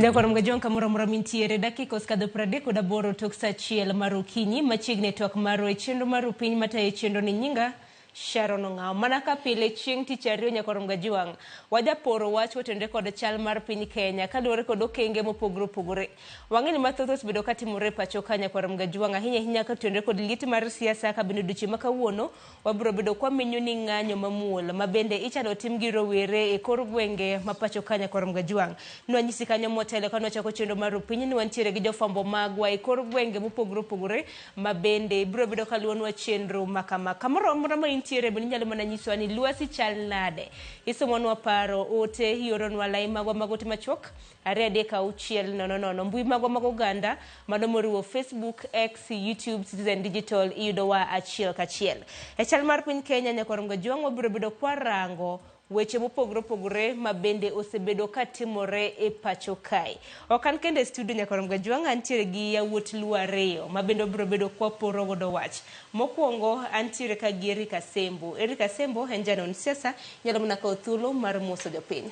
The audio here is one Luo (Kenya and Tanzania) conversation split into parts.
Nyakwar Mgajwang' kamoro amora mintiere dakika osekadho 38 tok saa achiel mar okinyi machiegni e twak marwa e chenro mar piny matayo chenro ni nyinga Sharon Ong'awo. Mana ka pile chieng' tich ariyo Nyakwar Mgajwang' wajaporo wach kotenore kod chal mar piny Kenya kaluwore kod okenge mopogore opogore. Wang'e ni mathoth osebedo katimore e pacho ka Nyakwar Mgajwang' ahinya ahinya kotenore kod liet mar siasa ka bende odiochieng' ma kawuono wabiro bedo kwamenyo ni ng'anyo mamuol ma bende ichano tim gi rowere e kor gwenge ma pacho ka Nyakwar Mgajwang'. Nwanyisi kanyo motelo ka nwachako chenro mar Rupiny ni wantiere gi jofwambo magwa e kor gwenge mopogore opogore ma bende biro bedo kaluwonwa chenro ma kama. Kamoro amora ma intiere bende inyalo mana nyisowa ni lwasi chal nade. Isomonwa paro, ote, ioronwa lai magwa mag ote machuok 23600. Mbui magwa mag oganda mano moriwo Facebook, X, YouTube, Citizen Digital iyudowa achiel kachiel. E chal mar piny Kenya Nyakwar Mgajwang' wabiro bedo kwarango weche mopogore opogore ma bende osebedo katimore e pacho kae. Ok an kende e studio Nyakwar Mgajwang' antiere gi yawuot Luo ariyo ma bende wabiro bedo kwaporo godo wach. Mokwongo antiere ka gi Eric Asembo. Eric Asembo en janon siasa, inyalo mana kawo thuolo mar moso jopiny.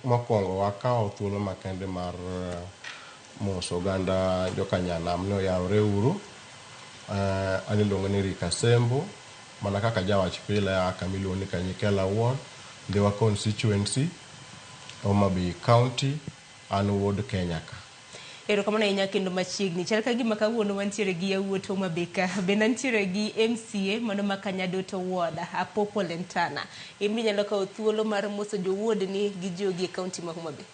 Mokwongo wakawo thuolo makende mar moso oganda jokanyanam ni oyawre uru. An iluonga ni Eric Asembo, mana kaka jawach pile aa kama iluongo ni Kanyikela Ward, Ndhiwa Constituency, Homa Bay County, an wuod Kenya ka. Erokamano ahinya kendo machiegni. Chal ka gima kawuono wantiere gi yawuot Homa Bay ka. Bende antiere gi MCA mano ma Kanyadoto Ward, Apopo Lentana. In be inyalo kawo thuolo mar moso jowuodni gi jogi e kaunti ma Homa Bay.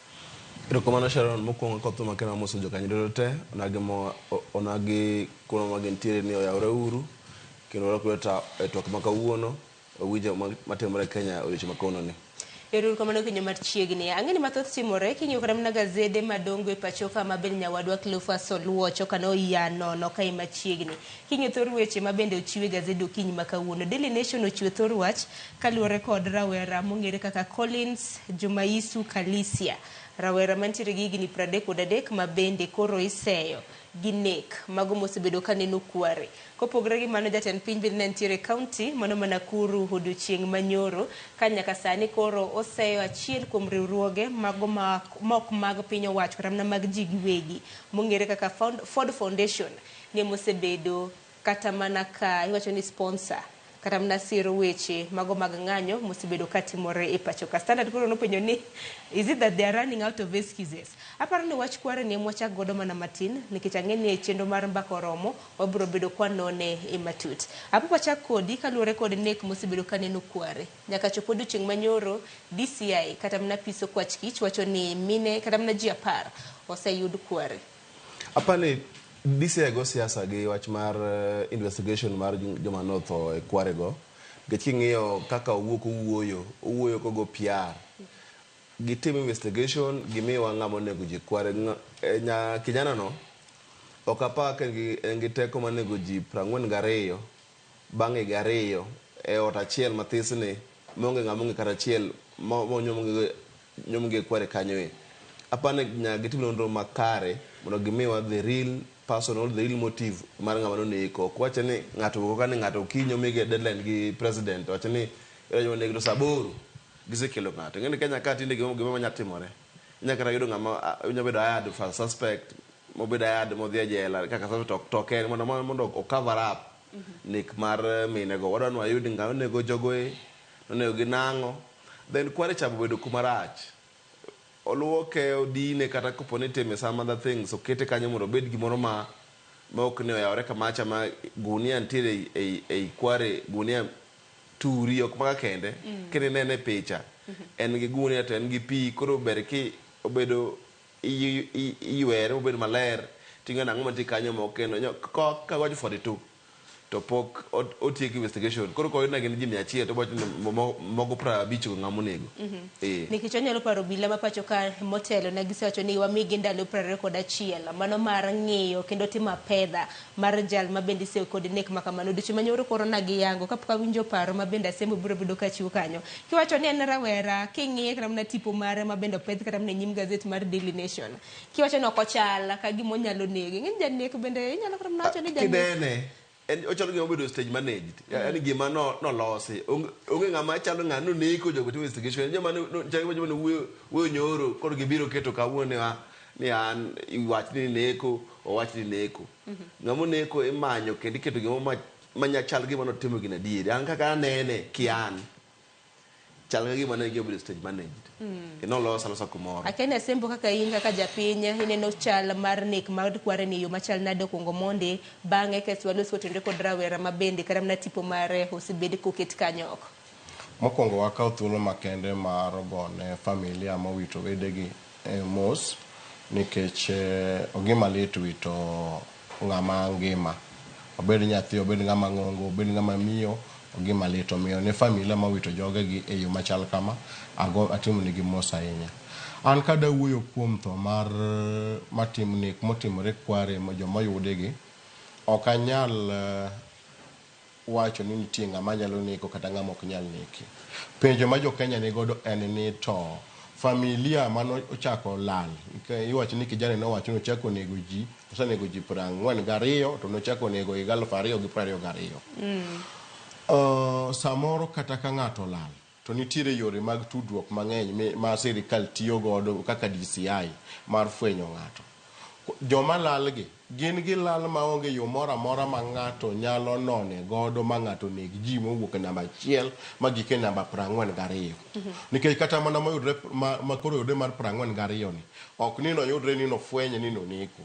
Erokamano Sharon, mokwongo akawo thuolo makende mar moso jokanyadoto te, onagi mo onagi kuno ma gintiere ni oyawre uru, kendo warwakuru e twak ma kawuono, wawinjo matimore e Kenya odiochieng' ma kawuono ni. Ero uru kamano kenyo machiegni. Ang'e ni mathoth timore king'iyo kata mana gazede madongo e pacho ka ma bende nyawadwa Cleophas Oluoch oka noya nono kae machiegni. King'iyo thor weche ma bende ochiw e gazede okinyi ma kawuono. Daily Nation ochiwo thor wach kaluwore kod rawera mong'ere kaka Collins Jumaisu Kalisia. Rawera mantiere gi higni 33 ma bende koro iseyo gi nek mago mosebedo ka neno kware. Kopogore gi mano jatend piny bende ne nitiere e kaunti mano ma Nakuru odiochieng' ma nyoro ka nyaka sani koro oseyo achiel kuom riwruoge mago ma ok mag piny owacho kata mana mag ji giwegi mong'ere kaka Ford Foundation ni mosebedo kata mana ka iwacho ni sponsor kata mana siro weche mago mag ng'anyo mosebedo katimore e pacho ka. Standard koro nopenjo ni is it that they are running out of excuses? Aparo ni wach kware ni ema wachak godo mana matin nikech ang'e ni e chenro mar mbaka oromo wabiro bedo kwanone e matut. Apopo achak kodi kaluwore kod nek mosebedo kaneno kware. Nyaka chop odiochieng' manyoro DCI kata mana piso kwach kich wacho ni mine kata mana ji 10 oseyud kware. Apani DCI go siasa gi wach mar investigation mar joma notho e kware go. Nikech king'iyo kaka owuok owuoyo, owuoyo kogo PR. Gitim investigation, gimiwa ng'ama onego ji kware. Nya kijana no, ok apar ka en gi teko mar nego ji 42 bang' higa 2 e ot achiel mathis ni maonge ng'ama ong'e kata achiel monyomgi e kware kanyo e. Apani nyaka gitim nonro makare mondo gimiwa the real person or the real motive mar ng'ama noneko. Ok wache ni ng'ato owuok ka ni ng'ato okinyi omigi deadline gi president owacho ni idwa joma onegi to saa 8 gisekelo ng'ato. Ing'e ni Kenya ka tinde gima nyalo timore. Inyalo kata yudo ng'ama inyalo bedo hired for suspect mobedo hired modhi e jela kaka suspect to ok en mondo o cover up nek mar mine go. Wadwa ni wayud ng'ama onego jogo e, nonego gi nang'o. Then kware cha obedo kuma rach. Oluoke, odine kata kopo ni itime some other things okete kanyo mondo obed gimoro ma ok ni oyawore kamacha ma gunia nitiere ei kware gunia turi ok maka kende. Kendo inene e picha en gi gunia to en gi pi koro ber ki obedo iywere mobed maler ting'eyo nang'o mantie kanyo mok kendo ka wacho 42 To pok otiek investigation. Koro koyud na gin ji 100 to wacho ni mogo 50 go ng'ama onego. Nikech anyalo paro obila ma pacho ka motelo ne gisewacho ni wamigi ndalo 21 mano mar ng'iyo kendo timo apedha mar jal ma bende iseyo kod nek ma kamano. Odiochieng' manyoro koro na giyango kapok awinjo paro ma bende Asembo biro bedo kachiwo kanyo. Kiwacho ni en rawera, king'iye kata mana tipo mare ma bende opedh kata mana e nyim gazet mar Daily Nation. Kiwacho ni ok ochal ka gima onyalo nege. Ing'e ni janek bende inyalo kata mana wacho ni janek. Kinene, en ochalo gima obedo stage managed. Yani gima no nolosi. Onge ng'ama chalo ng'a noneko jogo timo investigation. En joma chalo joma no wuoyo nyoro koro gibiro keto kawuono ni an iwach ni neko, owach ni neko. Ng'ama oneko imanyo kendo iketo gima manya chal gima notimo gino adieri. An kaka anene kian. Chal ka gima ne giobedo stage managed. Noloso alosa kumoro. Akia ni Asembo kaka in kaka japiny ineno chal mar nek mar Kware ni yo machal nade okuongo mondi bang'e kaeto walos kotenore kod rawera ma bende kata mana tipo mare osebed koket kanyo oko. Mokwongo wakaw thuolo makende mar gone familia mowito wedegi mos nikech ogima lit wito ng'ama ngima. Obed nyathi, obed ng'ama ng'ongo, obed ng'ama miyo, ogima lit. Omiyo ne familia mowito jogegi e yo machal kama, atimo negi mos ahinya. An kada wuoyo kuom tho mar matim nek motimore Kware joma oyudegi, ok anyal wacho ni nitie ng'ama nyalo neko kata ng'ama ok nyal neki. Penjo ma jo Kenya nigodo en ni to familia mano ochako lal, iwacho ni kijana nowacho ni ochako nego ji, osenego ji 42 to nochako nego higa 2022. Samoro kata ka ng'ato lal to nitiere yore mag tudruok mang'eny ma sirikal tiyo godo kaka DCI mar fwenyo ng'ato. Joma lal gi gin gilal maonge yo moro amora ma ng'ato nyalo none godo ma ng'ato neg ji mowuok e namba 1 magik e namba 42. Nikech kata mana moyudre ma koro oyudre mar 42 ni ok ni noyudre ni nofwenye ni noneko.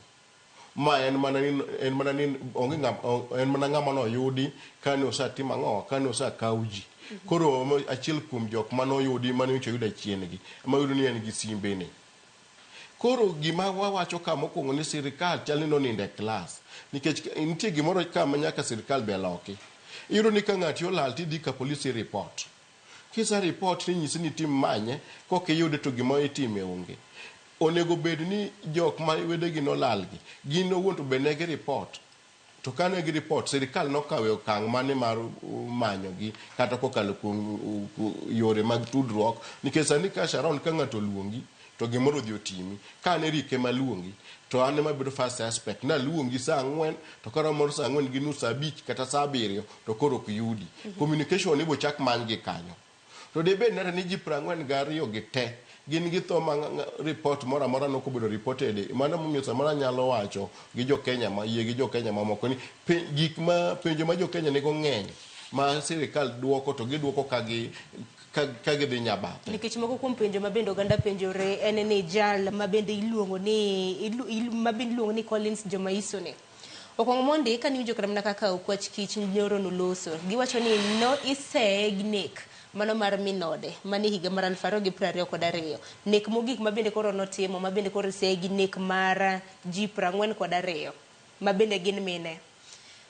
Ma en mana ni en mana ni onge ng'ama en mana ng'ama noyudi kane osetimo ang'o kane osekaw ji. Koro achiel kuom jok manoyudi mane nyocha oyud achien gi ema oyud ni en gi simbe ni. Koro gima wawacho ka mokwongo ni sirikal chal ni nonindo e klas nikech nitie gimoro ka ma nyaka sirikal be loki. Iyudo ni ka ng'ati olal tidhi ka polisi report. Kisa report ni nyisi ni tim manye kok iyude to gima itime onge. Onego bed ni jok ma wedegi nolal gi gin owuon to be ne gi report. To kane gi report sirikal nokawo okang' mane mar manyogi kata kokalo kuom yore mag tudruok nikech sani ka Sharon ka ng'ato oluongi to gimoro odhi otimi. Ka an Eric ema aluongi to an ema abedo first suspect. Naluongi saa 4 to koro saa 4:30 saa 5 kata saa 7 to koro ok yudi. Communication ibo chak many gi kanyo. To dibed nade ni ji 42 gi te gin githo ma report moro amora nok obedo reported. Mano momiyo samoro anyalo wacho gi jo Kenya ma yie gi jo Kenya mamoko ni gik ma penjo ma jo Kenya nigo ng'eny ma sirikal duoko to giduoko ka gidhi nyabathe. Nikech moko kuom penjo ma bende oganda penjore en ni jal ma bende iluongo ni ma bende iluongo ni Collins Jomaiso ni. Okwongo mondi ka niwinjo kata mana kaka Okwach Kich nyoro noloso giwacho ni no iseye gi nek mano mar minode mane higa mar 2022. Nek mogik ma bende koro notimo ma bende koro iseye gi nek mar ji 42 ma bende gin mine.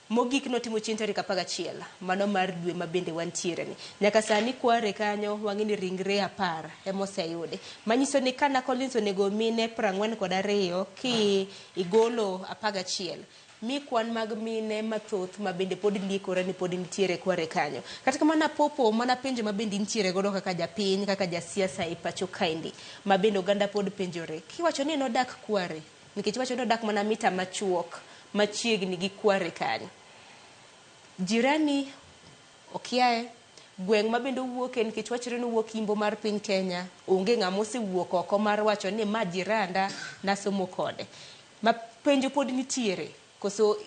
Mogik notimo chieng' tarik 11 mano mar dwe ma bende wantiere ni. Nyaka sani Kware kanyo wang'e ni ringre 10 ema oseyudi. Manyiso ni kana Collins onego mine 42 ki igolo 11 mi kwan mag mine mathoth ma bende pod liekore ni pod nitiere Kware kanyo. Kata kamano Popo mana penjo ma bende nitiere godo kaka japiny kaka jasiasa e pacho kaendi ma bende oganda pod penjore. Kiwacho ni nodak Kware nikech iwacho ni odak mana mita machuok machiegni gi Kware kanyo. Jirani okiaye gweng' ma bende owuoke nikech wachore ni owuok imbo mar piny Kenya onge ng'ama osewuok oko mar wacho ni ma jiranda nasomo kode. Ma penjo pod nitiere koso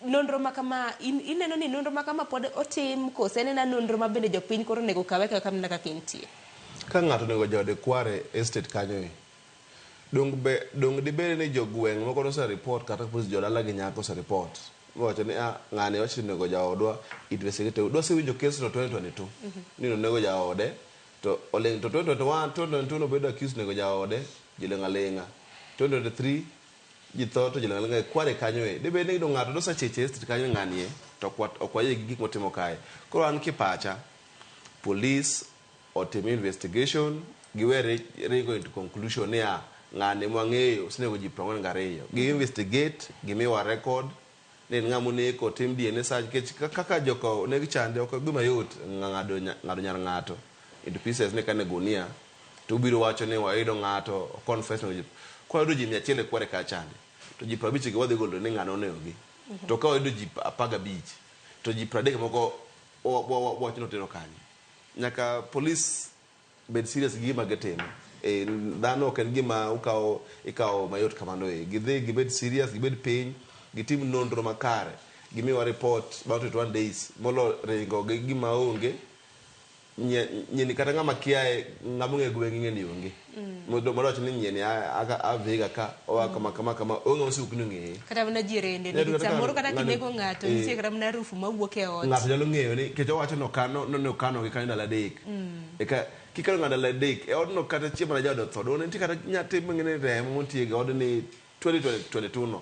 nonro ma kama ineno ni nonro ma kama pod otim koso en ena nonro ma bende jopiny koro onego kawe kaka mana kaka entie. Ka ng'ato onego jode Kware estate kanyo e dong dibed ni jogweng' moko nose report kata polis jodala gi nyako ose report wacho ni ng'ani wacho ni onego jaodwa investigate dwa sewinjo case no 2022 ni onego jaode to oling to 2021 2022 nobedo accused nego jaode jiling' aling'a 2023 Ji tho to ji lang' alang'a e kware kanyo e. Dibed ni yudo ng'ato nosecheche e street kanyo ng'ani e to ok wayie gi gik motimo kae. Koro an kipacha, police otim investigation, giwe ringo into conclusion niya ng'ani mwang'eyo osenego ji 42. Gi investigate, gimiwa record ni en ng'ama oneko, otim DNA search nikech kaka joka oneg chande ok gima yot ng'ado ng'ado nyar ng'ato into pieces ni kane gunia to ubiro wacho ni wayudo ng'ato o confess ni kwa wayudo ji 100 e kware ka chande to ji 50 gi wadhi golo ni ng'ano onego gi to ka wayudo ji 15 to ji 30 moko wacho ni otero kanye. Nyaka police bed serious gi gima gitimo. E, dhano ok en gima ukawo ikawo mayot kamano e. Gidhi gibed serious, gibed piny, gitim nonro makare, gimiwa report bang' 21 days molo ringo gi gima onge. Nyieni kata ng'ama kiaye, ng'ama ong'e gweng' ing'e ni onge. Mondo wacho ni nyieni a Vihiga ka, oa kama kama kama, onge ng'ama osiko ni ong'eye. Kata mana jirende, nikech samoro kata kinego ng'ato, nitie kata mana harufu mawuok e ot. Ng'ato nyalo ng'eyo ni, nikech owacho ni okano, ni okano gi kanyo ndalo adek. Eka, kikano ng'ato ndalo adek, e odno kata chieng' mane jaode otho, donge nitie kata nyathi ming'e ni remo montie e odni 2022 no.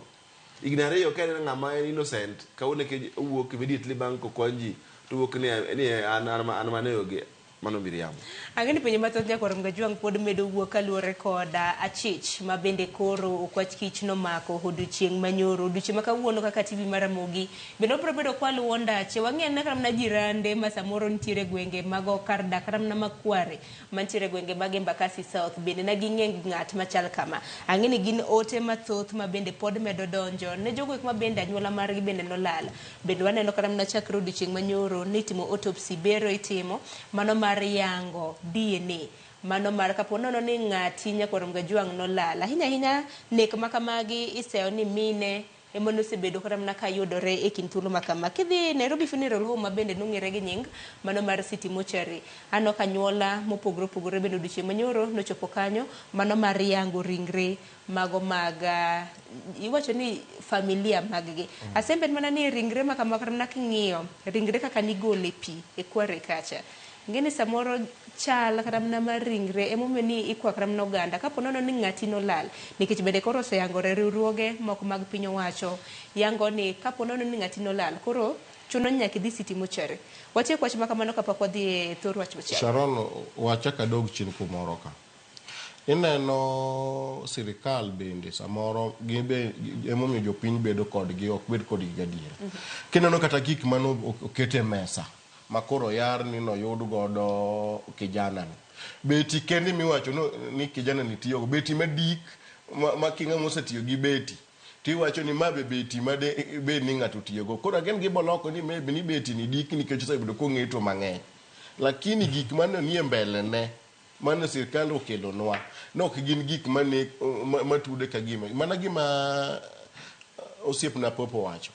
Higni ariyo ka en ng'ama en innocent, kawuono eka owuok immediately bang' kokony ji, to owuok ni ni an an manegogi, mano miriambo. Ang'e ni penjo mathoth nyakwar Mgajwang' pod medo wuok kaluwore kod achich ma bende koro okwach kich nomako odiochieng' manyoro. Odiochieng' ma kawuono kaka TV mar Ramogi bende wabiro bedo kwaluwo ndache. Wang'e anena kata mana jirande ma samoro nitiere gwenge mag kar dak kata mana Makware mantiere gwenge mag Embakasi South bende na ging'e ng'at machal kama. Ang'e ni gin ote mathoth ma bende pod medo donjo ne jogo eko ma bende anyuola margi bende nolal. Bende waneno kata mana chakre odiochieng' manyoro nitimo autopsy bero itimo mano mar yango DNA mano mar kapo nono ni ng'ati nyakwar Mgajwang' nolal. Ahinya ahinya nek makamagi iseyo ni mine ema nosebedo kata mana kayudore e kind thuolo makama. Kidhi Nairobi Funeral Home ma bende nong'ere gi nying mano mar City Mortuary, aneno ka anyuola mopogore opogore bende odiochieng' manyoro nochopo kanyo mano mar yango ringre mago mag iwacho ni familia mag gi. Asembe en mana ni ringre ma kama kata mana king'iyo ringre kaka nigole pi e kware kacha. Ing'e ni samoro chal kata mana mar ringre emomiyo ni ikwa kata mana oganda kapo nono ni ng'ati nolal nikech bende koro oseyangore riwruoge moko mag piny owacho yango ni kapo nono ni ng'ati nolal koro chuno ni nyaka idhi City Mortuary. Watiek wach ma kamano kapok wadhi e thor wach machielo. Sharon, wachak adog chien kumoro ka. Ineno sirikal bende samoro gibe emomiyo jopiny bedo kodgi ok bed kodgi gadiera. Kineno kata gik mane oket e mesa makoro yar ni noyud godo kijana ni. Beti kende miwacho ni kijana ni tiyogo, beti madik ma kinga mosetiyo gi beti tiwacho ni ma be beti ma de bed ni ng'ato tiyogo. Koro again giboloko ni maybe ni beti ni dik nikech osebedo kong'eto mang'eny. Lakini gik mane nie mbele ne mane sirikal okelonwa ne ok gin gik mane matude ka gima mana gima osiepna Popo wacho.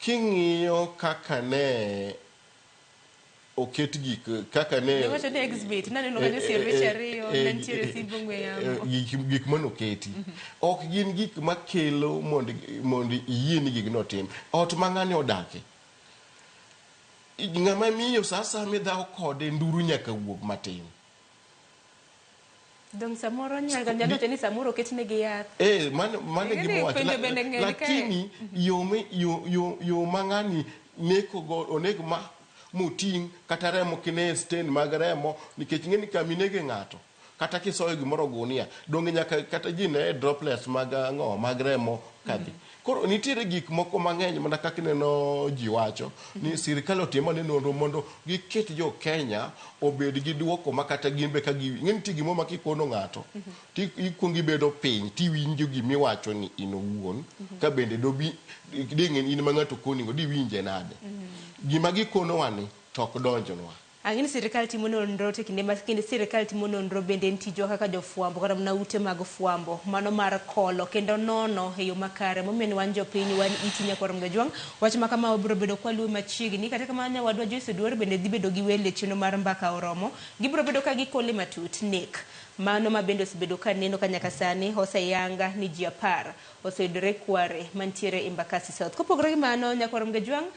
King'iyo kaka ne oket gik kaka ne Iwacho ni exhibit naneno kanyo sirweche ariyo ne nitiere simb ong'we yamo. Gik manoketi ok gin gik makelo mondo iyie ni gigno otim. Ot ma ng'ani odake, ng'ama miyo sa asaya midhawo kode nduru nyaka wuog matin. Dong samoro nyalo wacho ni samoro oketnegi yath. Mano e gima owacho. Lakini yo ma ng'ani neko go oneg ma moting' kata remo kine stain mag remo nikech ing'e ni kama inege ng'ato kata kisoyo gimoro gunia donge nyaka kata ji ne droplets mag ang'o mag remo kadhi. Koro nitiere gik moko mang'eny mana kaka ineno ji wacho ni sirikal otim ane nonro mondo giket jo Kenya obed gi duoko ma kata gin be ka gi ing'e nitie gimoro ma kikono ng'ato ti ikuongo ibedo piny tiwinjo gimiwacho ni in owuon ka bende dobi ding'e in ma ng'ato konigo diwinje nade. Gima gikonowa ni to ok donjnwa. Ang'e ni sirikal timo nonro to kinde ma kinde sirikal timo nonro bende en tijwa kaka jofwambo kata mana ute mag fwambo mano mar kolo kendo nono e yo makare momiyo ni wan jopiny wan iti nyakwar Mgajwang' wach ma kama wabiro bedo kwaluwe machiegni kata kamano nyawadwa Joyce Oduor bende dhi bedo gi welo e chenro mar mbaka oromo gibiro bedo ka gikole matut nek mano ma bende osebedo ka neno ka nyaka sani oseyanga ni ji 10 oseyudore kware mantiere Embakasi South. Kopogore gi mano nyakwar Mgajwang'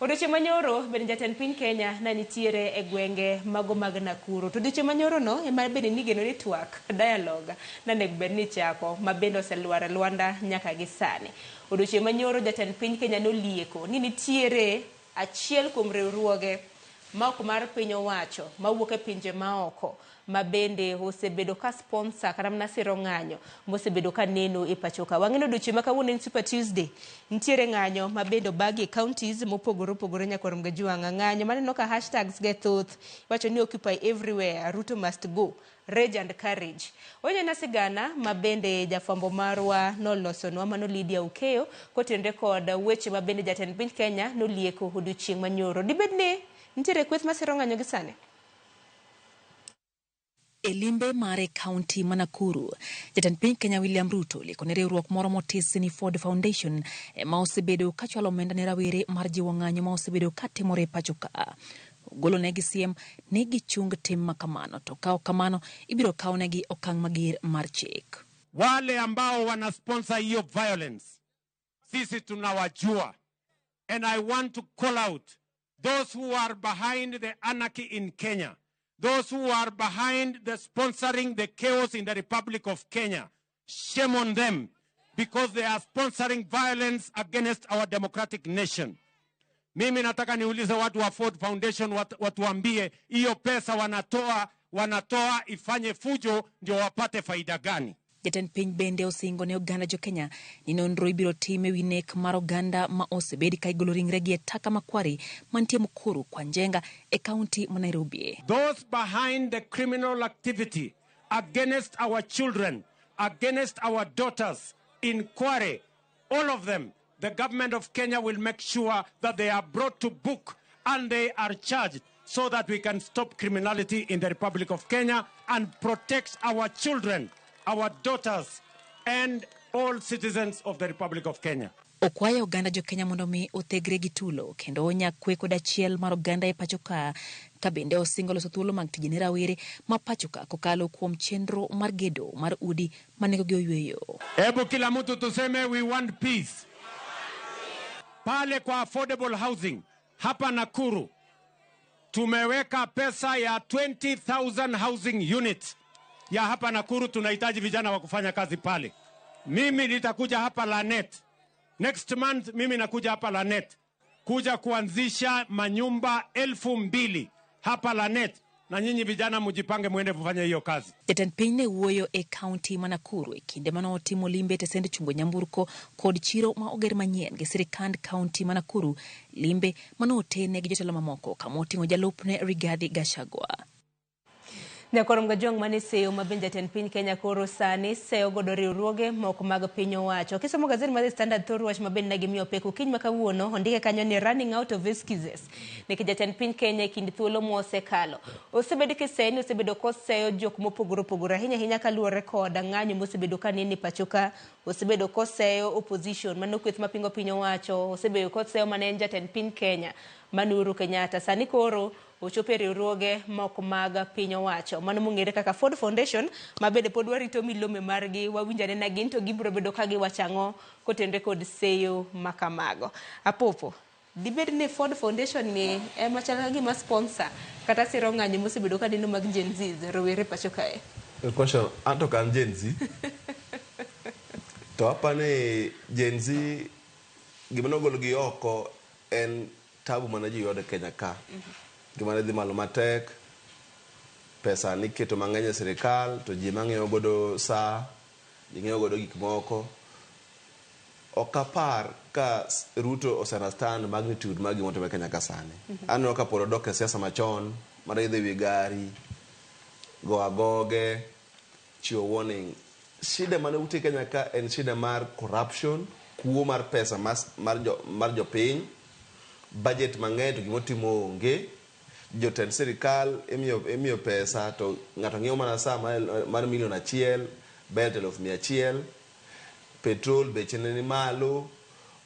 Odiochieng' manyoro bende jatend piny Kenya ne nitiere e gwenge mago mag Nakuru. To odiochieng' manyoro no ema bende nigeno ni twak, dialogue, nanego bed ni ichako ma bende oselwar e lwanda nyaka gi sani. Odiochieng' manyoro jatend piny Kenya nolieko ni nitiere achiel kuom riwruoge ma ok mar piny owacho mawuok e pinje maoko ma bende osebedo ka sponsor kata mana siro ng'anyo mosebedo ka neno e pacho ka. Wang'e ni odiochieng' ma kawuono en Super Tuesday. Nitiere ng'anyo ma bende obagi e counties mopogore opogore nyakwar Mgajuang'. Ng'anyo maneno ka hashtags ge thoth. Iwacho ni occupy everywhere, Ruto must go, rage and courage. Onyena sigana ma bende jafwambo marwa nolosonwa mano Lydia Okeyo kotenore kod weche ma bende jatend piny Kenya nolieko odiochieng' manyoro. Dibed ni nitiere kweth masiro ng'anyo gi sani? E limbe mare e kaunti ma Nakuru, jatend piny Kenya William Ruto olieko ne riwruok moro motisi ni Ford Foundation ema osebedo ka chwalo omenda ne rawere mar jiwo ng'anyo ma osebedo ka timore e pacho ka. Ogolo negi siem ni gichung tim ma kamano to ka ok kamano ibiro kawnegi okang' mager mar chik. Wale ambao wana sponsor hiyo violence, sisi tunawajua. And I want to call out those who are behind the anarchy in Kenya, those who are behind the sponsoring the chaos in the Republic of Kenya. Shame on them, because they are sponsoring violence against our democratic nation. Mimi nataka niulize watu wa Ford Foundation watuambie hiyo pesa wanatoa ifanye fujo ndio wapate faida gani? Jatend piny bende osingo ne oganda jo Kenya ni nonro ibiro tim ewi nek mar oganda ma osebed ka igolo ringregi e taka makwari mantie Mukuru kwa Njenga e kaunti ma Nairobi. Those behind the criminal activity against our children, against our daughters in Kware, all of them, the government of Kenya will make sure that they are brought to book and they are charged so that we can stop criminality in the Republic of Kenya and protect our children, our daughters, and all citizens of the Republic of Kenya. Okwayo oganda jo Kenya mondo mi othegre gi tulo kendo onya kwe kod achiel mar oganda e pacho ka, ka bende osingo loso thuolo mag tije ne rawere ma pacho ka kokalo kuom chenro mar gedo mar udi ma nengogi oyweyo. Hebu kila mtu tuseme we want peace. Pale kwa affordable housing hapa Nakuru tumeweka pesa ya 20,000 housing units ya hapa Nakuru. Tunahitaji vijana wa kufanya kazi pale. Mimi nitakuja hapa Lanet next month, mimi nakuja hapa Lanet kuja kuanzisha manyumba 2,000 hapa Lanet, na nyinyi vijana mjipange muende kufanya hiyo kazi. Jatend piny ne wuoyo e kaunti ma Nakuru e kinde mane otimo limbe e tesend chungo nyamburko kod chiro ma oger manyien gi sirikand kaunti ma Nakuru, limbe mane otene gi jotelo mamoko kama oting'o jalupne Rigathi Gachagua. Nyakwar Mgajwang' mane seyo ma bende jatend piny Kenya koro sani seyo godo riwruoge moko mag piny owacho. Kisomo gazet mar The Standard thor wach ma bende ne gimiyo pek okinyi ma kawuono ondike kanyo ni running out of excuses. Nikech jatend piny Kenya e kind thuolo mosekalo osebedo kiseye ni osebedo koseyo jok mopogore opogore ahinya ahinya kaluwore kod ng'anyo mosebedo ka nene pacho ka, osebedo koseyo opposition mano kweth mapingo piny owacho, osebedo koseyo mane en jatend piny Kenya mano Uhuru Kenyatta. Sani koro ochopo e riwruoge moko mag piny owacho mano mong'ere kaka Ford Foundation ma bende pod warito milome margi wawinjo anena gin to gibiro bedo ka giwacho ang'o kotenore kod seyo makamago. Apopo, dibed ni Ford Foundation ni ema chal ka gima sponsor kata siro ng'anyo mosebedo ka neno mag Gen Z rowere pacho kae? Good question. Anto ka an Gen Z. To apani Gen Z gima nogolo gi oko en tabu mane ji yudo e Kenya ka. Gima ne dhi malo matek, pesa niketo mang'eny e sirikal to ji mang'iewo godo saa, ji ng'iewo godo gik moko. Ok apar ka Ruto ose understand magnitude mar gima timore Kenya ka sani. Aneno ka pod odok e siasa machon mar idho ewi gari, go agoge, chiwo warning. Shida mane ute Kenya ka en shida mar corruption, kuo mar pesa mar jopiny, budget mang'eny to gimotimo onge. Jotend sirikal imiyo pesa to ng'ato ng'iewo mana saa mar milion 1, belt 100,000, petrol beche ne ni malo.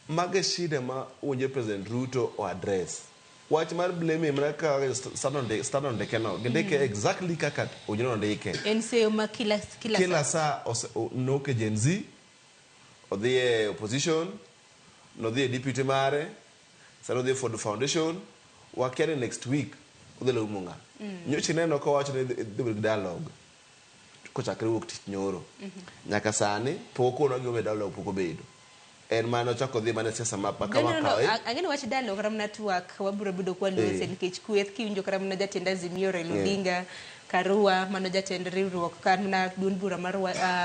Mago e shida ma owinjo President Ruto o address. Wach mar blame mana kaka Standard ondike no, gindike exactly kaka owinjo nondike. En seyo ma kila Kila saa noke Gen Z, odhi e opposition, nodhi e deputy mare. Sani odhi e Ford Foundation, wakia ni next week odhi limo ng'a. Nyocha ineno kowacho ni idhi bedo gi dialogue kochakre wuok tich nyoro. Nyaka sani pok okonwa gimomiyo dialogue pok obedo. En mane ochako dhi mana e siasa ma kama No, no, no, kae. Ang'e ni wach dialogue kata mana twak wabiro bedo kwa lose nikech kweth kiwinjo kata mana jatend Azimio Raila Odinga, Karua mano jatend riwruok kata mana duond bura mar,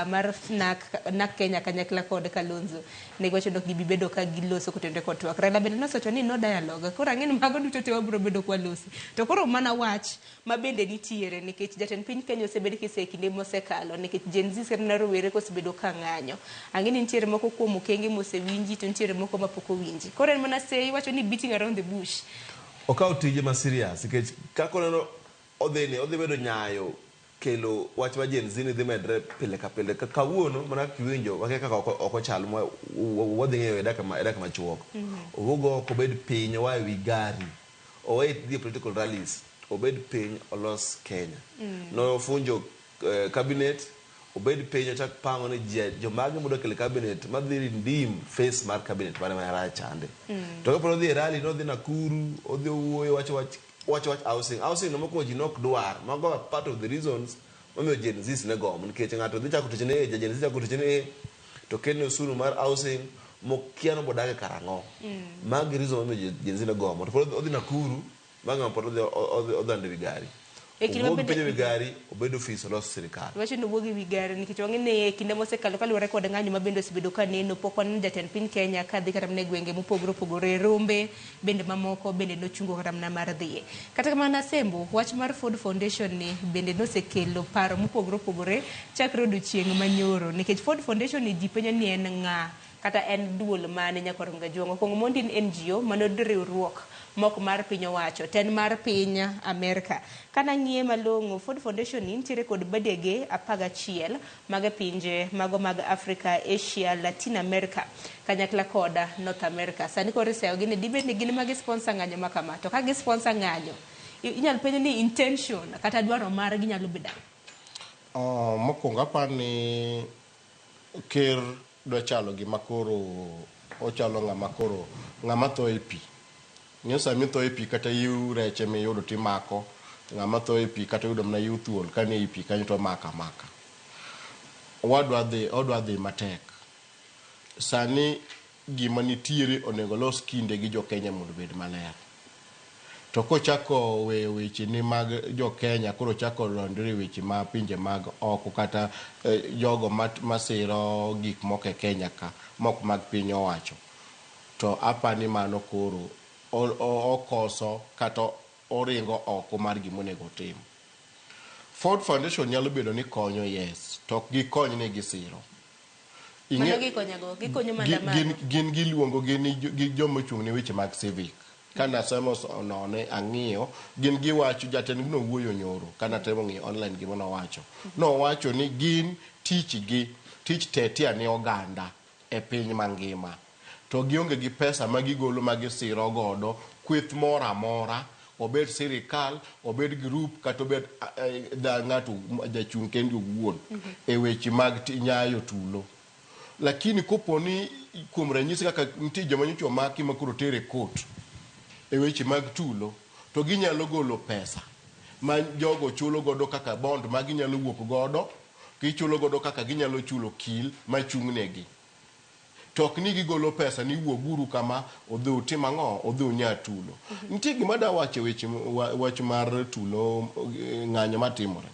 mar NARC, NARC Kenya kanyakla kod Kalonzo ne giwacho ni ok gibi bedo ka giloso kotenore kod twak. Raila bende nosewacho ni no dialogue. Koro ang'e ni mago duto te wabiro bedo kwa losi. To koro mana wach ma bende nitiere nikech jatend piny Kenya osebed kise e kinde mosekalo nikech Gen Z kata mana rowere kosebedo ka ng'anyo. Ang'e ni nitiere moko kuom okenge mosewinji to nitiere moko mapok owinji. Koro en mana sei iwacho ni beating around the bush. Okawo tije ma serious nikech kaka oneno odhi ni odhi bedo nyayo kelo wach ma Gen Z ni dhi medre pile ka pile. Kawuono mana kaka iwinjo wakia kaka oko chal ma wadhi ng'eyo e dakika machuok. Owuog oko obed piny oa e wi gari owe dhi e political rallies obed piny olos Kenya. Nofunjo cabinet obed piny ochak pango ni jomage modwa kelo e cabinet madhi redeem face mar cabinet mare marach chande. To kaponi odhi e rally nodhi Nakuru odhi owuoyo wacho wach housing. Housing no mokwongo ji nok dwar. Mago are part of the reasons momiyo Gen Z ne gomo nikech ng'ato dhi chako tich ni ja Gen Z chako tich ni to kelne osuru mar housing mokia ni obodake karang'o. Magi reason momiyo Gen Z ne gomo. To pod odhi Nakuru bang'e pod odhi ando ewi gari. E kinde ma Owuog bende piny ewi gari obed ofis olos sirikal. Wacho ni owuog ewi gari nikech wang'e ni e kinde mosekalo kaluwore kod ng'anyo ma bende osebedo ka neno pok waneno jatend piny Kenya kadhi kata mana e gwenge mopogore opogore rombe bende mamoko bende nochungo kata mana mar dhiye. Kata kamano Asembo, wach mar Ford Foundation ni bende nosekelo paro mopogore opogore chakre odiochieng' manyoro nikech Ford Foundation ni ji penjo ni en ng'a kata en duol mane nyakwar Gajuang'. Okwongo mondi en NGO mano riwruok mok mar piny owacho to en mar piny Amerka. Kanang'iye malong'o Ford Foundation ni nitiere kod badege 11 mag pinje mago mag Africa, Asia, Latin America kanyakla kod North America. Sani koro iseyogi ni dibed ni gin ema gisponsor ng'anyo ma kama. To ka gisponsor ng'anyo, inyalo penj ni intention kata dwaro margi nyalo bedo ang'o? Mokwongo aparo ni ker dwa chalo gima koro ochalo ng'ama koro ng'ama tho e pi. Ing'eyo sama itho e pi kata yiw rech emiyudo timako, ng'ama tho e pi kata oyudo mana yiw thuol ka ni ei pi kanyo to omako amaka. Wadwa dhi, odwa dhi matek. Sani gima nitiere onego los kinde gi jo Kenya mondo obed maler. To kochako weyo weche ni mag jo Kenya koro ochako donjore e weche ma pinje mag oko kata jogo masiro gik moko e Kenya ka mok mag piny owacho. To apani mano koro okoso kata oringo oko mar gimonego otim. Ford Foundation nyalo bedo ni konyo yes, to ok gikony ni gisiro. Mano gikonyago, gikonyo maandamano. Gin giluongo gin gi joma ochung' ne weche mag civic. Kana somo none ang'iyo, gin giwacho jatend no wuoyo nyoro, kana temo ng'iyo online gima nowacho. Nowacho ni gin tich gi, tich tetea ne oganda e piny mangima. To gionge gi pesa ma gigolo ma gisiro godo kweth moro amora, obed sirikal, obed group, kata obed ng'ato jachung' kende owuon e weche mag nyayo tulo. Lakini kopo ni kuom ranyisi kaka nitie joma nyocha omaki ma koro oter e court e weche mag tulo, to ginyalo golo pesa ma jogo chulo godo kaka bond ma ginyalo wuok godo, gichulo godo kaka ginyalo chulo okil machung' negi. To ok ni gigolo pesa ni wuoguru kama odhi utim ang'o, odhi unya tulo. Nitie gima da wacho e weche wach mar tulo ng'anyo matimore.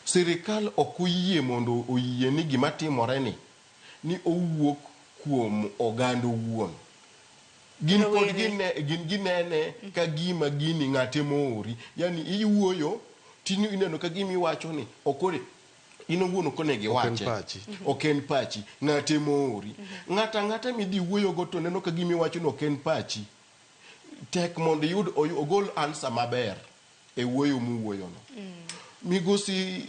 Sirikal ok oyie mondo oyie ni gima timore ni owuok kuom oganda owuon. Gin pod gin ginene ka gima gini ng'ate moori. Yani iwuoyo tini ineno ka gima iwacho ni ok in owuon ok onego iwache. Ok en pachi. Ng'ate moori. Ng'ata ang'ata midhi wuoyogo to neno ka gima iwacho ni ok en pachi. Tek mondo iyud ogol answer maber e wuoyo muwuoyono. Migosi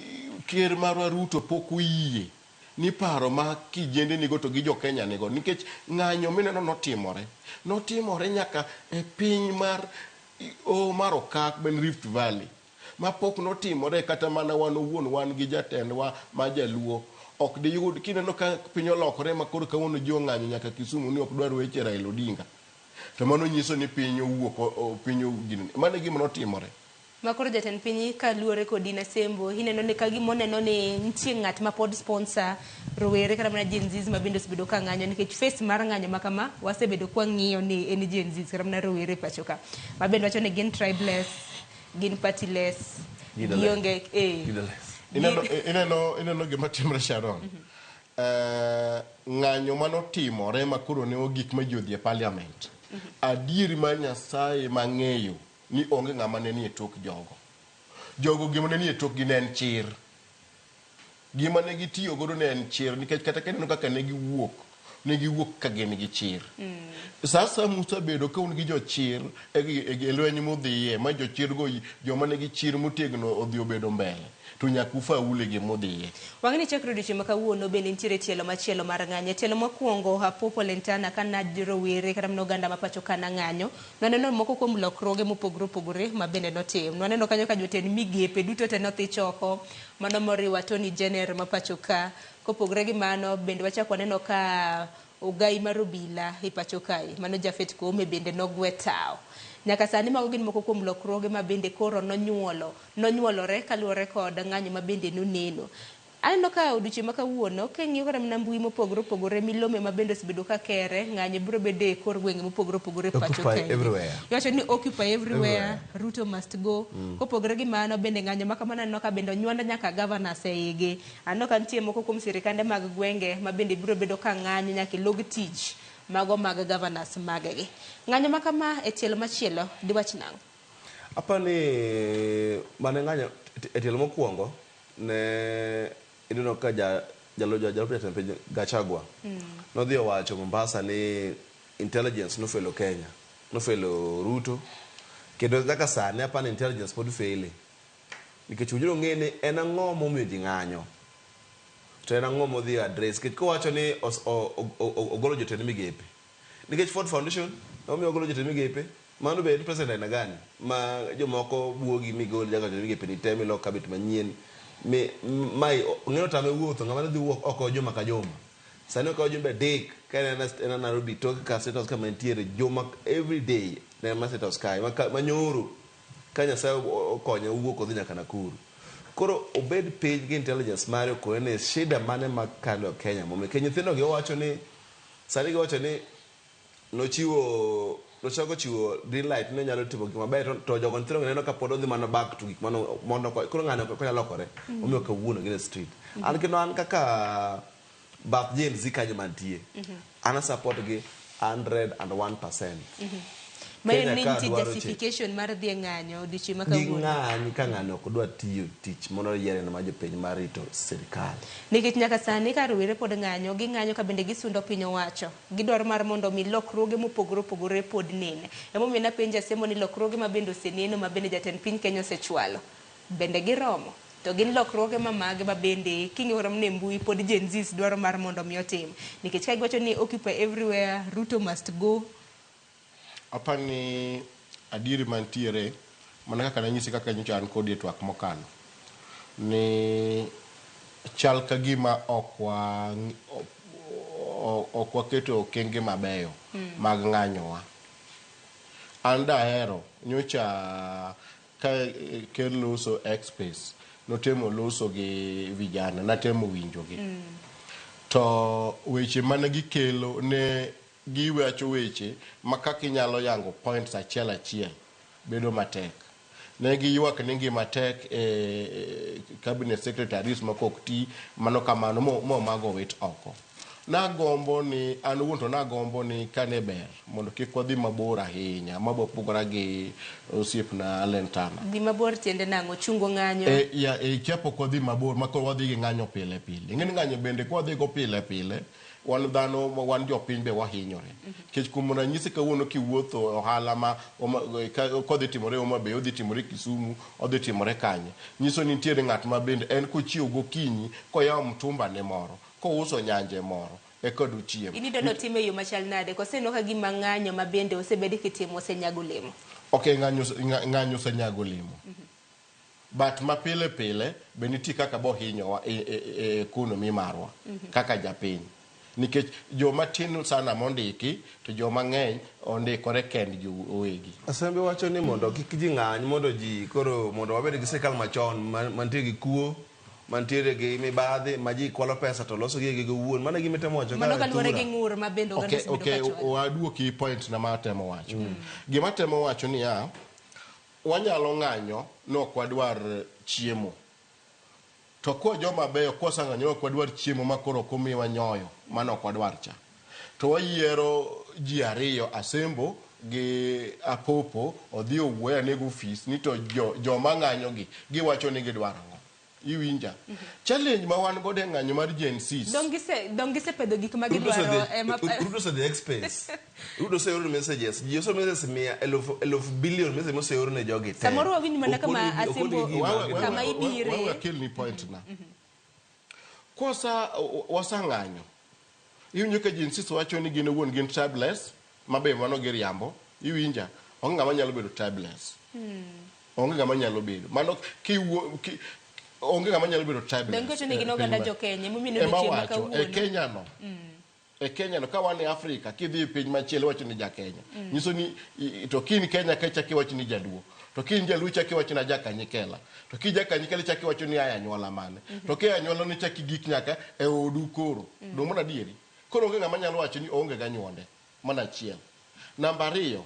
ker marwa Ruto pok oyie ni paro ma kijende nigo to gi jo Kenya nigo nikech ng'anyo mineno notimore. Notimore nyaka e piny mar mar Okak ben Rift Valley. Ma pok notimore kata mana wan owuon wan gi jatendwa ma jaluo. Ok diyud kineno ka piny olokore ma koro kawuono ji ong'anyo nyaka Kisumu ni ok dwar weche Raila Odinga. To mano nyiso ni piny owuok piny gini. Mano e gima notimore. Ma koro jatend piny kaluwore kod Ina Sembo, ineno ni ka gima oneno ni nitie ng'at ma pod sponsor rowere kata mana Gen Zs ma bende osebedo ka ng'anyo nikech face mar ng'anyo ma kama wasebedo kwang'iyo ni en Gen Zs kata mana rowere e pacho ka. Ma bende wacho ni gin tribeless, gin partyless, gionge eh. Ineno, ineno, ineno gima timre Sharon. Ng'anyo manotimore ma koro ne ogik ma ji odhi e parliament. Adieri mar Nyasaye mang'eyo ni onge ng'ama ne nie tok jogo. Jogo gima ne nie tokgi ne en chir. Gima ne gitiyo godo ne en chir nikech kata kineno kaka ne giwuok, ne giwuok ka gin gi chir. Sa asaya musebedo ka un gi jochir e, e, e lweny mudhiye, ma jochir go joma nigi chir motegno odhi obedo mbele, to nyaka ufaul e gima udhiye. Wang'ni chakre odiochieng' ma kawuono bende nitiere tielo machielo mar ng'anyo. E tielo mokwongo Apopo Lentana ka naj rowere kata mana oganda ma pacho ka nang'anyo, nwaneno moko kuom lokruoge mopogore opogore ma bende notim. Nwaneno kanyo ka jotend migepe duto te nothich oko, mano moriwo Attorney General ma pacho ka. Kopogore gi mano, bende wachak waneno ka ogai mar obila e pacho kae, mano Japhet Koome bende nogwe tawo. Nyaka sani mago gin moko kuom lokruoge ma bende koro nonyuolo, nonyuolore kaluwore kod ng'anyo ma bende noneno. Aneno ka odiochieng' ma kawuono, king'iyo kata mana mbui mopogore opogore, milome ma bende osebedo ka kere, ng'anyo biro bedo e kor gwenge mopogore opogore e pacho Occupy kaendi. everywhere. Iwacho ni occupy everywhere, Everywhere. Ruto must go. Kopogore gi mano, bende ng'anyo ma kamano aneno ka bende onywando nyaka governors e igi. Aneno ka nitie moko kuom sirikande mag gwenge ma bende biro bedo ka ng'anyo nyaka e log tich mago mag governors maggi. Ng'anyo ma kama e tielo machielo diwach nang'o? Apa ni mane ng'anyo e tielo mokwongo ne ineno ka ja jalo jalup jatend piny Gachagua nodhi owacho Mombasa ni intelligence nofelo Kenya, nofelo Ruto kendo nyaka sani apa ni intelligence pod faile nikech owinjore ong'e ni en ang'o momiyo ji ng'anyo to en ang'o modhi address nikech kowacho ni ogolo jotend migepe nikech Ford Foundation omiyo ogolo jotend migepe mano be en president aina gani ma jomoko buogi migol nyaka jotend migepe ni te milok cabinet manyien mi mae ng'eno tame wuotho ng'ama ne dhi wuok oko juma ka juma sani okawo jumbe adek ka en en Nairobi tok ka State House kama entiere juma every day ne en State House kae ma nyoro ka Nyasaye okonye owuok odhi nyaka Nakuru koro obed piny gi intelligence mare okone ni shida mane makalo Kenya momiyo nikech nyithindo gi owacho ni sani giwacho ni nochiwo nochako chiwo green light ni onyalo timo gik maber to jogo nyithindo gi neno ka pod odhi mana back to gik mano mondo koro ng'ani ok onyal lokore omiyo kawuono gin e street an kendo an kaka bath Gen Z kanyo mantie an a support gi 101%. Mayo Kenya ni ka nitie dwaro change. justification mar dhi e ng'anyo odiochieng' ma kawuono. Ging'any ka ng'ani ok dwa tiyo tich mondo yiere ma jopiny mar rito sirikal. Nikech nyaka sani ka rowere pod ng'anyo, ging'anyo ka bende gisundo piny owacho. Gidwaro mar mondo mi lokruoge mopogore opogore pod nene. Emomiyo napenjo Asemo ni lokruoge ma bende oseneno ma bende jatend piny Kenya osechwalo. Bende giromo. To gin lokruoge ma mage ma bende king'iyo kata mana e mbui pod Gen Zs dwaro mar mondo mi otim. Nikech ka giwacho ni occupy everywhere, Ruto must go. Apani adieri mantiere mana kaka nanyisi kaka nyocha an kodi e twak mokalo ni chal ka gima ok wa ok waketo okenge mabeyo mag ng'anyowa. An dahero nyocha ka ker loso X space notemo loso gi vijana natemo winjogi to weche mane gikelo ne giwacho weche ma kaka inyalo yango points achiel achiel bedo matek. Ne giywak ni ngima tek e cabinet secretaries moko ok ti mano kamano mo mago owit oko. Nagombo ni an owuon to nagombo ni kane ber mondo kik wadhi mabor ahinya mabopogora gi osiepna Lentana. Dhi mabor tiende nang'o? Chungo ng'anyo? E, ya, e, kia pok wadhi mabor ma koro wadhi gi ng'anyo pile pile. Ing'e ni ng'anyo bende kwadhi go pile pile, wan dhano wan jopiny be wahinyore. Nikech kuom ranyisi kawuono kiwuotho ohala ma kodhi timore Homa Bay, odhi timore Kisumu, odhi timore kanye. Nyiso ni nitiere ng'at ma bende en kochiew gokinyi koyawo mtumba ne moro, kouso nyanje moro, eka dochiem. In idwa notime e yo machal nade? Koso ineno ka gima ng'anyo ma bende osebed kitimo osenyago olemo? Ok, ng'anyo osenyago olemo. But mapile pile be nitie kaka bohinyowa e economy marwa kaka japiny. Nikech joma tin sana mondiki to joma ng'eny ondikore kendgi owegi. Asembe wacho ni mondo kik ji ng'any mondo ji koro mondo wabed gi sirkal machon mantie gi kuo mantiere gi mibadhi ma ji kwalo pesa to loso gi gi owuon. Mano e gima itemo wacho Mano ka kaluwore Thura. gi ng'ur ma bende oganda Okay, osebedo okay, ka chwalo. waduoki point na ma atemo wacho. Gima atemo wacho niya, wanyalo ng'anyo ni ok wadwar chiemo. To kwa joma beyo kwaseng'anyo ni ok wadwar chiemo ma koro ok omiwa nyoyo, mano ok wadwar cha. To wayiero ji ariyo, Asembo gi Apopo, odhi owuoyo ane go ofis ni to joma ng'anyo gi, giwacho ni gidwaro ang'o. Iwinja? Challenge ma wan godo e ng'anyo mar Gen Zs. Dong gisepedho gik ma Ruto gidwaro ema Ruto osedhi X space. Ruto oseoro messages. Ji oseoro messages mia eluf billion messages moseoro ne jogi te. Samoro wawinj mana kama Ok Asembo odhi gi gima kama gidwaro. ibire. Wawe akelni point na. Kosa wasang'anyo. Iwinjo ka Gen Zs wacho ni gin owuon gin tribeless, ma be mano giriambo. Iwinja? Onge ng'ama nyalo bedo tribeless. Onge ng'ama nyalo bedo. Mano kiwuo ki, onge ng'ama nyalo bedo tribeless. Dong giwacho ni gin e oganda piny ma- jo Kenya, emomiyo Ema odiochieng' ma wacho, e kawuono. Kenya no. E Kenya no, ka wan e Afrika, kidhi e piny machielo iwacho ni ja Kenya. Nyiso ni to kin Kenya ka ichako iwacho ni Jaluo. To kin Jaluo ichako iwacho ni aja Kanyikela. To ki ja Kanyikela ichako iwacho ni aya anyuola mane. To ki anyuola ni ichako igik nyaka e odu koro. Dong' mana adieri. Koro onge ng'ama nyalo wacho ni oonge ganyuonde. Mano achiel. Namba ariyo,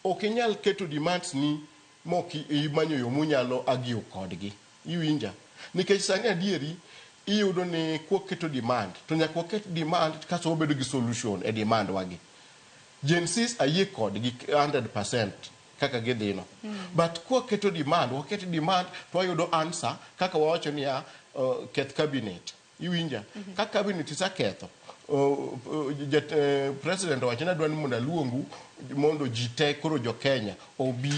ok inyal keto demands ni mok imanyo yo munyalo argue kodgi. Iwinja? Nikech sani adieri iyudo ni kwaketo demand to nyaka waket demand kasto wabedo gi solution e demand wagi. Gen Zs ayie kodgi 100% kaka gidhino. But kwaketo demand, waket demand to wayudo answer kaka wawacho niya keth cabinet. Iwinja? Ka cabinet iseketho, president owacho ni adwa ni mondo aluongu mondo ji te koro jo Kenya obi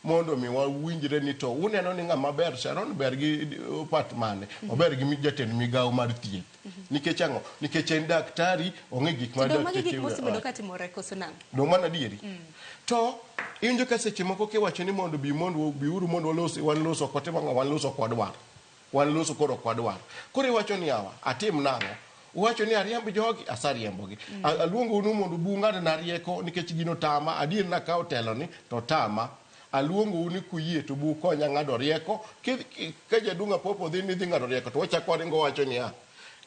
mondo mi wawinjre ni to uneno ni ng'ama ber Sharon ber gi part mane ober gi jatend migawo mar thieth nikech ang'o nikech en daktari ong'e gik ma To dong magi dakteche gik mosebedo ka timore koso nang'o? Dong mano adieri. To iwinjo ka seche moko kiwacho ni mondo bi mondo biuru mondo walos wan loso ok watim ang'o wan loso ok wadwar. Wan loso koro ok wadwar. Koro iwacho ni yawa atim nang'o? Uwacho ni ariemb jogi, asariembogi. Aluongou ni mondo ubi ung'adna rieko nikech gino tama, adier nakawo telo ni to tama. Aluongou ni kuyie to bu ukonya ng'ado rieko. Ka jaduong' Apopo dhi ni dhi ng'ado rieko to wachako waringo wacho niya,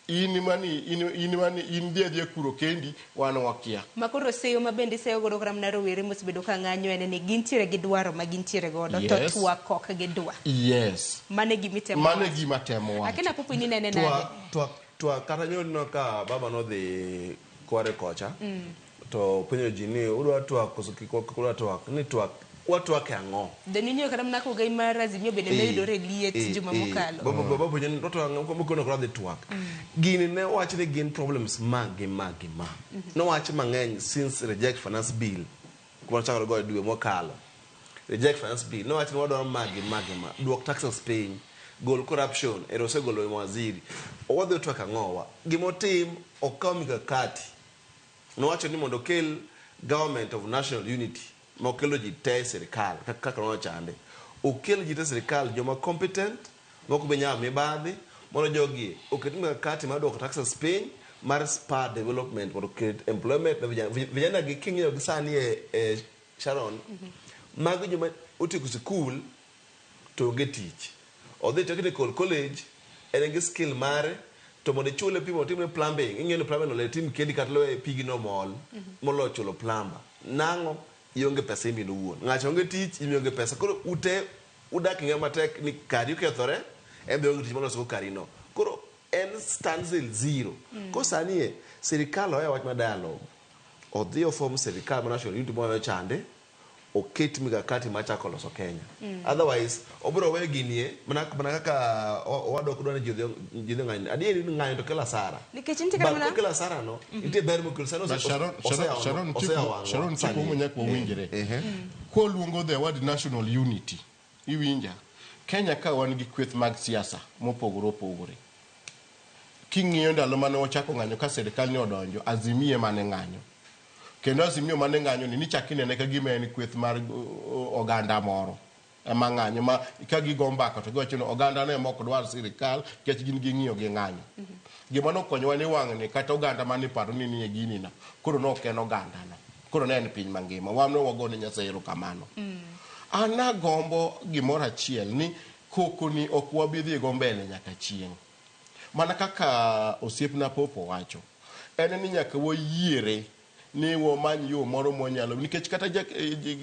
in mani in mani in dhi adhiya kuro kendi wan wakia. Ma koro seyo ma bende iseyo godo kata mana rowere mosebedo ka ng'anyo en ni gintiere gi dwaro ma gintiere godo to twak ok gidwa. Yes. Mano e gima itemo Mano e wacho. gima atemo wacho. Akena Apopo in inene nade? Twak kata nyono ka baba nodhi Kware kocha to penjo ji ni udwa twak koso kik udwa twak ni twak watwak e ang'o? Then ing'eyo kata mana kogai mar Azimio bende ne yudore e liet juma mokalo. Baba penjo ni watwak ang'o mokono koro adhi twak. Gini ne owach ni gin problems ma gi ma gi ma. Nowach mang'eny since reject finance bill kuma nochakore go e dwe mokalo. Reject finance bill nowach ni wadwaro ma gi ma gi ma. Duok taxes piny. Gol corruption. Ero osegolo mawaziri. Wadhi twak ang'owa? Gimotim okaw mikakati. Nowacho ni mondo okel government of national unity ma okelo ji te e sirikal kaka nochande. Okel ji te e sirikal joma competent mok be nyal mibadhi mondo jogi oket mikakati mar duoko taxes piny mar spur development mondo oket employment ne vijana. Vijana gi king'iyo gi sani e Sharon, magi joma otieko sikul to onge tich. Odhi technical college en gi skill mare to mondo ichule pi mondo otimne plumbing, ing'eyo ni plumbing onego itim kendi kata lowe pigno mol moloyo chulo plumber. Nang'o? Ionge pesa in bende owuon. Ng'acha onge tich, in onge pesa. Koro ute udak e ngima matek ni kari okethore, en be onge tich moloso go kari no. Koro en standstill zero. Koro sani e, sirikal oweyo wach mar dialogue. Odhi oform sirikal mar national unity moweyo chande, oket mikakati mar chako loso Kenya. Otherwise, obiro weyo gini e, mana kaka owadwa ok dwa ni ji odhi ong'any. Adieri ni ng'anyo to kelo asara. Nikech nitie kata But mana kokelo asara no, nitie ber mokelo. Sani But Sharon, oseyawo wang'wa Sharon sani. chiko nyaka wawinjre. Koluongo the word national unity, iwinja. Kenya ka wan gi kweth mag siasa mopogore opogore. King'iyo ndalo mane wachako ng'anyo ka sirikal ne odonjo, Azimio mane ng'anyo. Kendo Azimio mane ng'anyo ni nichak inene ka gima en kweth mar oganda moro. Ema ng'anyo ma ka gigo mbaka to giwacho ni oganda no ema ok dwar sirikal nikech gin ging'iyo gi ng'anyo. Gima nokonyowa ni wang'ni kata oganda mane paro ni nie gini no koro ne ok en oganda no. Koro ne en piny mangima. Wan ne wagone Nyasaye erokamano. An agombo gimoro achiel ni koko ni ok wabi dhi go mbele nyaka chieng'. Mana kaka osiepna Popo wacho, en ni nyaka wayiere ni wamany yo moro mwanyalo nikech kata ja,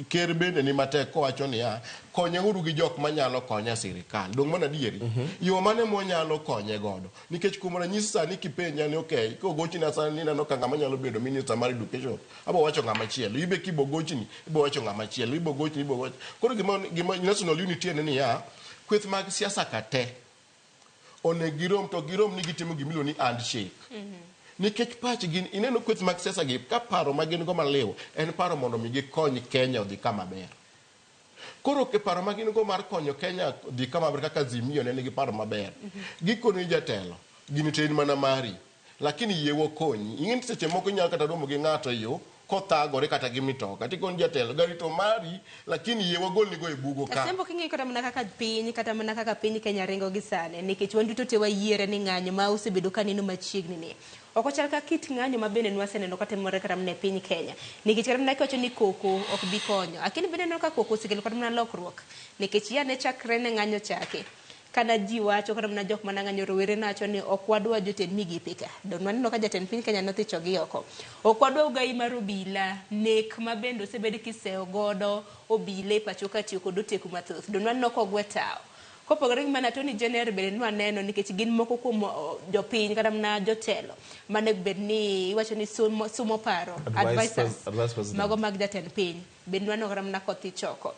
ker bende ni matek kowacho niya konyauru gi jok manyalo konya sirikal dong' mana adieri yo mane mwanyalo konye godo nikech kuom ranyisi sani kipenja ni okay kogochna sani ni ineno ka ng'ama nyalo bedo minister mar education abo wacho ng'ama chielo ibe kibogochni ibo wacho ng'ama chielo ibo gochni ibo wacho koro gima, gima national unity en niya kweth mag siasa ka te onego girom to girom ni gitimo gimiluongo ni handshake nikech pachgi ineno kweth mag siasa gi ka paro ma gin go maliw en paro mondo mi gikony Kenya odhi kama ber koro ke paro ma gin go mar konyo Kenya dhi kama ber kaka Azimio ne nigi paro maber gikoni jatelo gini to en mana mari lakini yie wakonyi ing'e ni seche moko inyalo kata romo gi ng'ato e yo kothagore kata gi mitoka tikoni jatelo gari to mari lakini yie wagolni go e bugo ka Asembo king'iyo kata mana kaka piny kata mana kaka piny Kenya ringo gi sani nikech wan duto te wayiere ni ng'anyo ma osebedo ka neno machiegni ni ok ochal ka kit ng'anyo ma bende nwaseneno katimore kata mana e piny Kenya nikech kata mana kiwacho ni koko ok bi konyo lakini bende ineno ka koko osekelo kata mana lokruok nikech ya ne chakre ne ng'anyo chake kana ji wacho kata mana jok mana ng'anyo rowere nawacho ni ok wadwa jotend migepe ka don waneno ka jatend piny Kenya nothichogi oko ok wadwa ugai mar obila nek ma bende osebed kiseyo godo obila e pacho ka tiyo kod oteku mathoth don waneno kogwe tawo kopogore gi mano Attorney General bende nwaneno nikech gin moko kuom jopiny kata mana jotelo manego bed ni iwacho ni sumo, sumo paro advisors mago mag jatend piny bende nwaneno kata mana kothich oko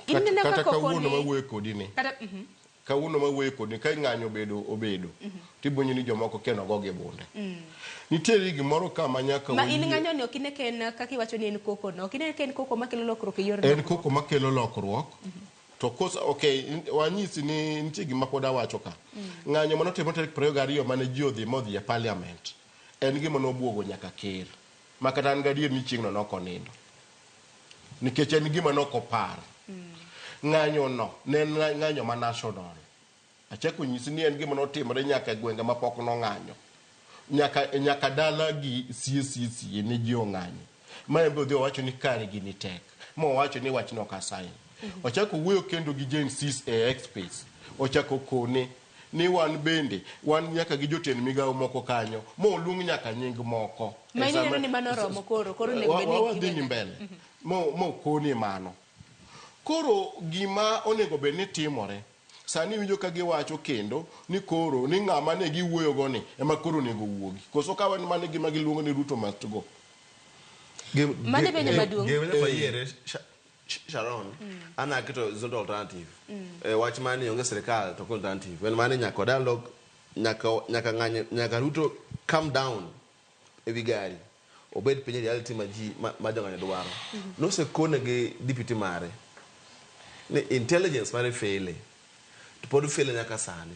kata, kata kawuono mawuoyo kodi ni kata, kawuono mawuoyo kodi ka ng'anyo obedo obedo tibonyo ni jomoko keno go gi bunde nitiere gimoro ka ma nyaka ma in ng'anyo ni ok ine ka en kaka iwacho ni en koko no ok ine ka en koko makelo lokruok e yor en koko makelo lokruok to kosa okay wanyisi ni nitie gima pod awacho ka ng'anyo manotimore tarik 22 mane ji odhi modhi e parliament en gima nobuogo nyaka ker ma kata an gadier ni chieng'no nok onindo nikech en gima nok opar ng'anyo no ne en ng'anyo ma national achako nyisi ni en gima notimore nyaka e gwenge ma pok nong'anyo nyaka nyaka dala gi sie sie sie ne ji ong'anyo ma en be odhi owacho ni kare gini tek mowacho ni wachno ok asign ochako wuoyo kendo gi Gen Zs e X space ochako kone ni wan bende wan nyaka gi jotend migawo moko kanyo moluong nyaka nying moko Ma ineno ni mano oromo koro, koro onego bed ni wadhi ni mbele mo koni mano koro gima onego bed ni timore sani iwinjo ka giwacho kendo ni koro ni ng'ama ne giwuoyo go ni ema koro onego wuogi koso ka wan mane gima giluongo ni Ruto must go Mano e penjo maduong'. Gima nyaka wayiere Sharon an aketo is not alternative wach mar ni onge sirikal to ok alternative en mani nyaka dialogue nyaka nyaka ng'anyo nyaka Ruto calm down ewi gari obed piny e reality ma ji ma jong'anyo dwaro nosekone gi deputy mare ni intelligence mare faile to pod faile nyaka sani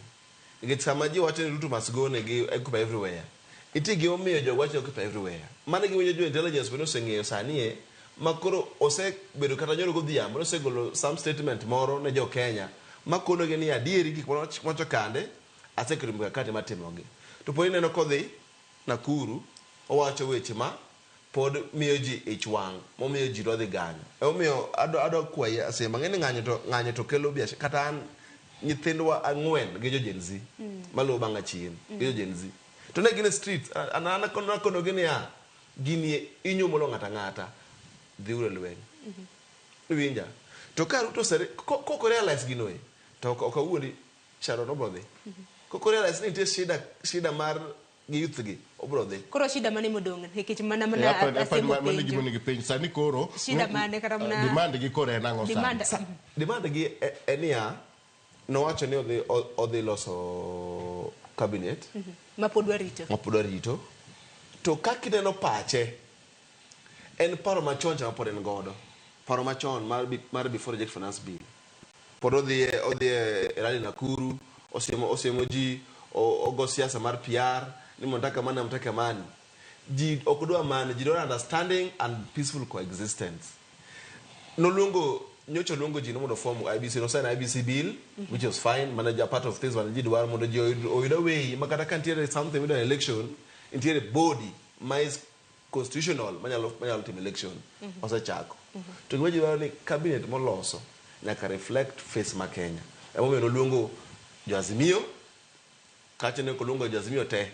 nikech sama ji wacho ni Ruto must go ne gi occupy everywhere nitie gimomiyo jogo wacho ni occupy everywhere mano e gima jo intelligence bende oseng'eyo sani e ma koro osebedo kata nyoro godhiambo nosegolo some statement moro ne jo Kenya ma konogi ni adieri gik mwacho kande aseketo mikakati mar timogi to pod ineno kodhi Nakuru owacho weche ma pod miyo ji ich wang' momiyo ji dwa dhi ganyo emomiyo adwa kwayi Asema ng'e ni ng'anyo to kelo biashara kata an nyithindwa ang'wen gi jo Gen Z maluwo bang'a chien gi jo Gen Z to ne gin e street an nakonogi niya gini inyuomolo ng'ato ang'ata dhiuru e lweny iwinja to ka Ruto kok realize gino e to ok awuondi Sharon obro dhi kok realize ni nitie shida mar gi youth gi obro dhi koro shida mane modong' nikech mana mana Asembo mano gima penjo onego ipenj sani koro Shida mane kata mana- demand gi koro en ang'o Demand- sani Demand gi en niya nowacho ni odhi loso cabinet ma pod warito ma pod warito to kaka ineno pache en paro machon cha ma pod en godo paro machon mar before reject finance bill pod odhi e rally Nakuru osiemo ji ogo siasa mar PR ni mnataka amani mnataka amani ji ok dwa amani ji dwaro understanding and peaceful coexistence noluongo Nyocha oluongo ji mondo form IEBC, no sign IEBC bill, which was fine, manager part of things mane ji dwaro mondo ji oyud a way ma kata ka nitiere something with an election, nitiere body ma is constitutional manyalo timo election. Osechako. To gima ji dwaro ni cabinet moloso nyaka reflect face ma Kenya. Emomiyo noluongo jo Azimio, kacha ne ok oluongo jo Azimio te.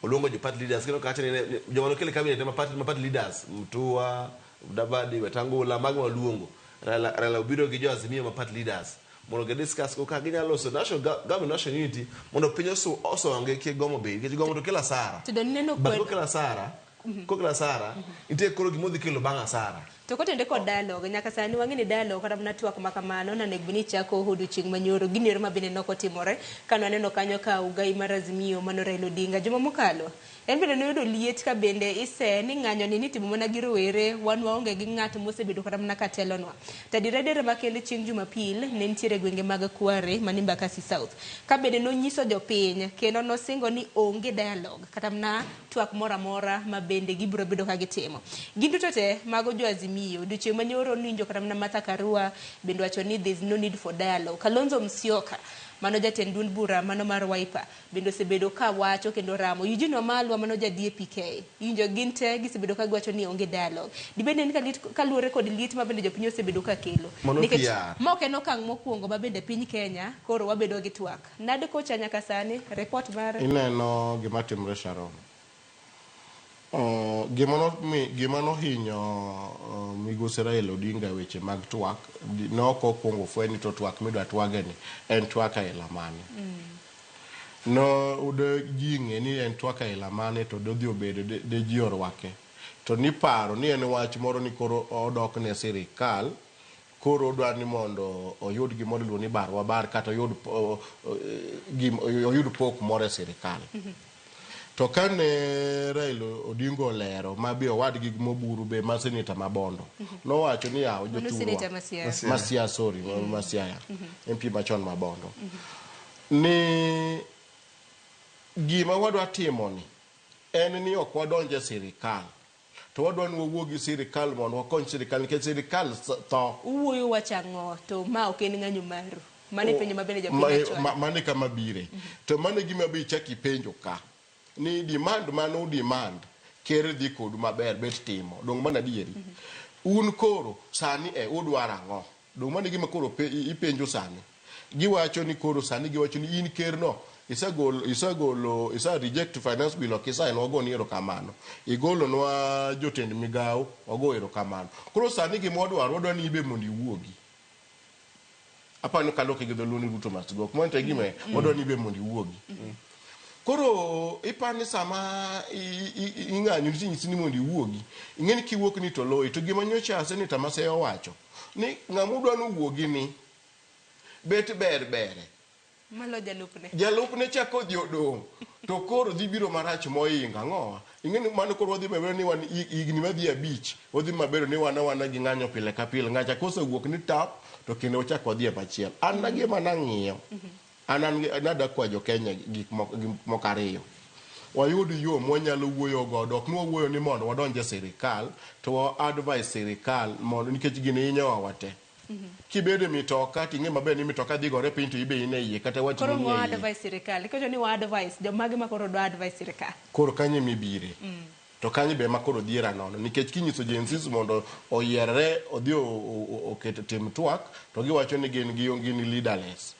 Oluongo jo party leaders, kendo kacha ne joma nokelo e cabinet ema party leaders, Mutua, Mudavadi, Wetangula, mago maluongo. Raila obiro gi jo Azimio ma party leaders mondo gi discuss go kaka ginyalo loso national government, national unity, mondo piny osonge kik gomo bed, nikech gomo to kelo asara. To doneno But kokelo asara, kokelo asara, nitie koro gima odhi kelo bang' asara. To kotende kod dialogue, nyaka sani wang'e ni dialogue kata mana twak ma kamano nonego bed ni chako odiochieng' manyoro, gino ero ma bende nokotimore. Kane waneno kanyo ka ugai mar Azimio mano Raila Odinga juma mokalo, en bende noyudo liet ka bende ise ni ng'anyo ni nitimo mana gi rowere, wan waonge gi ng'at mosebedo kata mana katelonwa. To adier adier makende chieng' Jumapil ne nitiere gwenge mag Kware mani Embakasi South. Ka bende nonyiso jopiny kendo nosingo ni onge dialogue kata mana twak moro amora ma bende gibiro bedo ka gitimo. Gin duto te mago jo Azimio. Odiochieng' manyoro nwinjo kata mana Martha Karua bende wacho ni there is no need for dialogue. Kalonzo Musyoka mano jatend duond bura mano mar Wiper bende osebedo ka wacho kendo ramo. Eugene Wamalwa mano ja DAPK. Iwinjo gin te gisebedo ka giwacho ni onge dialogue. Dibed ni en kaluwore kod liet ma bende jopiny osebedo ka kelo. Mano Nikech PR. ma ok en okang' mokwongo ma bende piny Kenya koro wabedo gi twak. Nade kocha nyaka sani report mar Ineno gima timre Sharon. Gima nohinyo migosi Raila Odinga e weche mag twak, ne ok okwongo fweny ni to twak midwa twage ni en twak aila mane. No de ji ng'e ni en twak aila mane to dodhi obedo de ji orwake. To niparo ni en wach moro ni koro odok ne sirikal, koro odwa ni mondo oyud gimoro iluongo ni barwa bar kata oyud pok moro e sirikal. To kane Raila Odinga olero ma be owadgi Moburu be ma seneta ma Bondo, nowacho ni yaw Mano jothurwa. seneta ma Siaya. Ma Siaya, sorry, ma Siaya. MP machon ma Bondo. Ni gima wadwa timo ni en ni ok wadonj e sirikal. To wadwa ni wawuo gi sirikal mondo wakony sirikal nikech sirikal tho. Uwuoyo wach ang'o to ma ok en ng'anyo maru. Mano e penjo ma bende jopiny ochwalo. Mano e kama bire. To mano e gima be ichak ipenjo ka. Ni demand mano demand ker dhi kodu maber bet timo. Dong' mano adieri. Un koro sani e udwaro ang'o? Dong' mano e gima koro ipenjo sani. Giwacho ni koro sani giwacho ni in ker no isegolo isa reject finance bill ok isign wago ni erokamano. Igolonwa jotend migawo wago erokamano. Koro sani gima wadwaro wadwaro ni ibe mondo iwuogi. Apani kaloke gi dholuo ni Ruto must go. Mano to e gima wadwaro ni ibe mondo iwuogi. Koro ipani sama ing'anyo nitie nyisi ni mondo iwuogi. Ing'e ni kiwuok ni to loyi. To gima nyocha Senator Masaya owacho ni ng'ama udwa ni owuogi ni bet ber bere. Malo jalupne. Jalupne cha kodhi odong' to koro dhi biro marach mohingo ang'owa. Ing'e ni mano koro wadhi maber ni wan higni madhi 5 wadhi maber ni wan awana gi ng'anyo pile ka pile. Ng'acha kosewuok ni tap to kendo wachak wadhi e machielo. An na gima nang'iyo. An nada kwa jo Kenya gik moko ariyo. Wayud yo mwanyalo wuoyo godo. Ok ni wawuoyo ni mondo wadonj e sirikal to wa advise sirikal mondo nikech gini hinyowa wate. Kibedo e mitoka ting'e maber ni mitoka dhi gore piny to ibe in e iye kata watni Koro nie ng'o iye. advise sirikal? Ikocho ni wa advise jomage ma koro dwa advise sirikal? Koro kanyo ema ibire. To kanyo be ema koro dhiera nono nikech kinyiso Gen Zs mondo oyierre odhi oket tim twak to giwacho ni gin leaderless.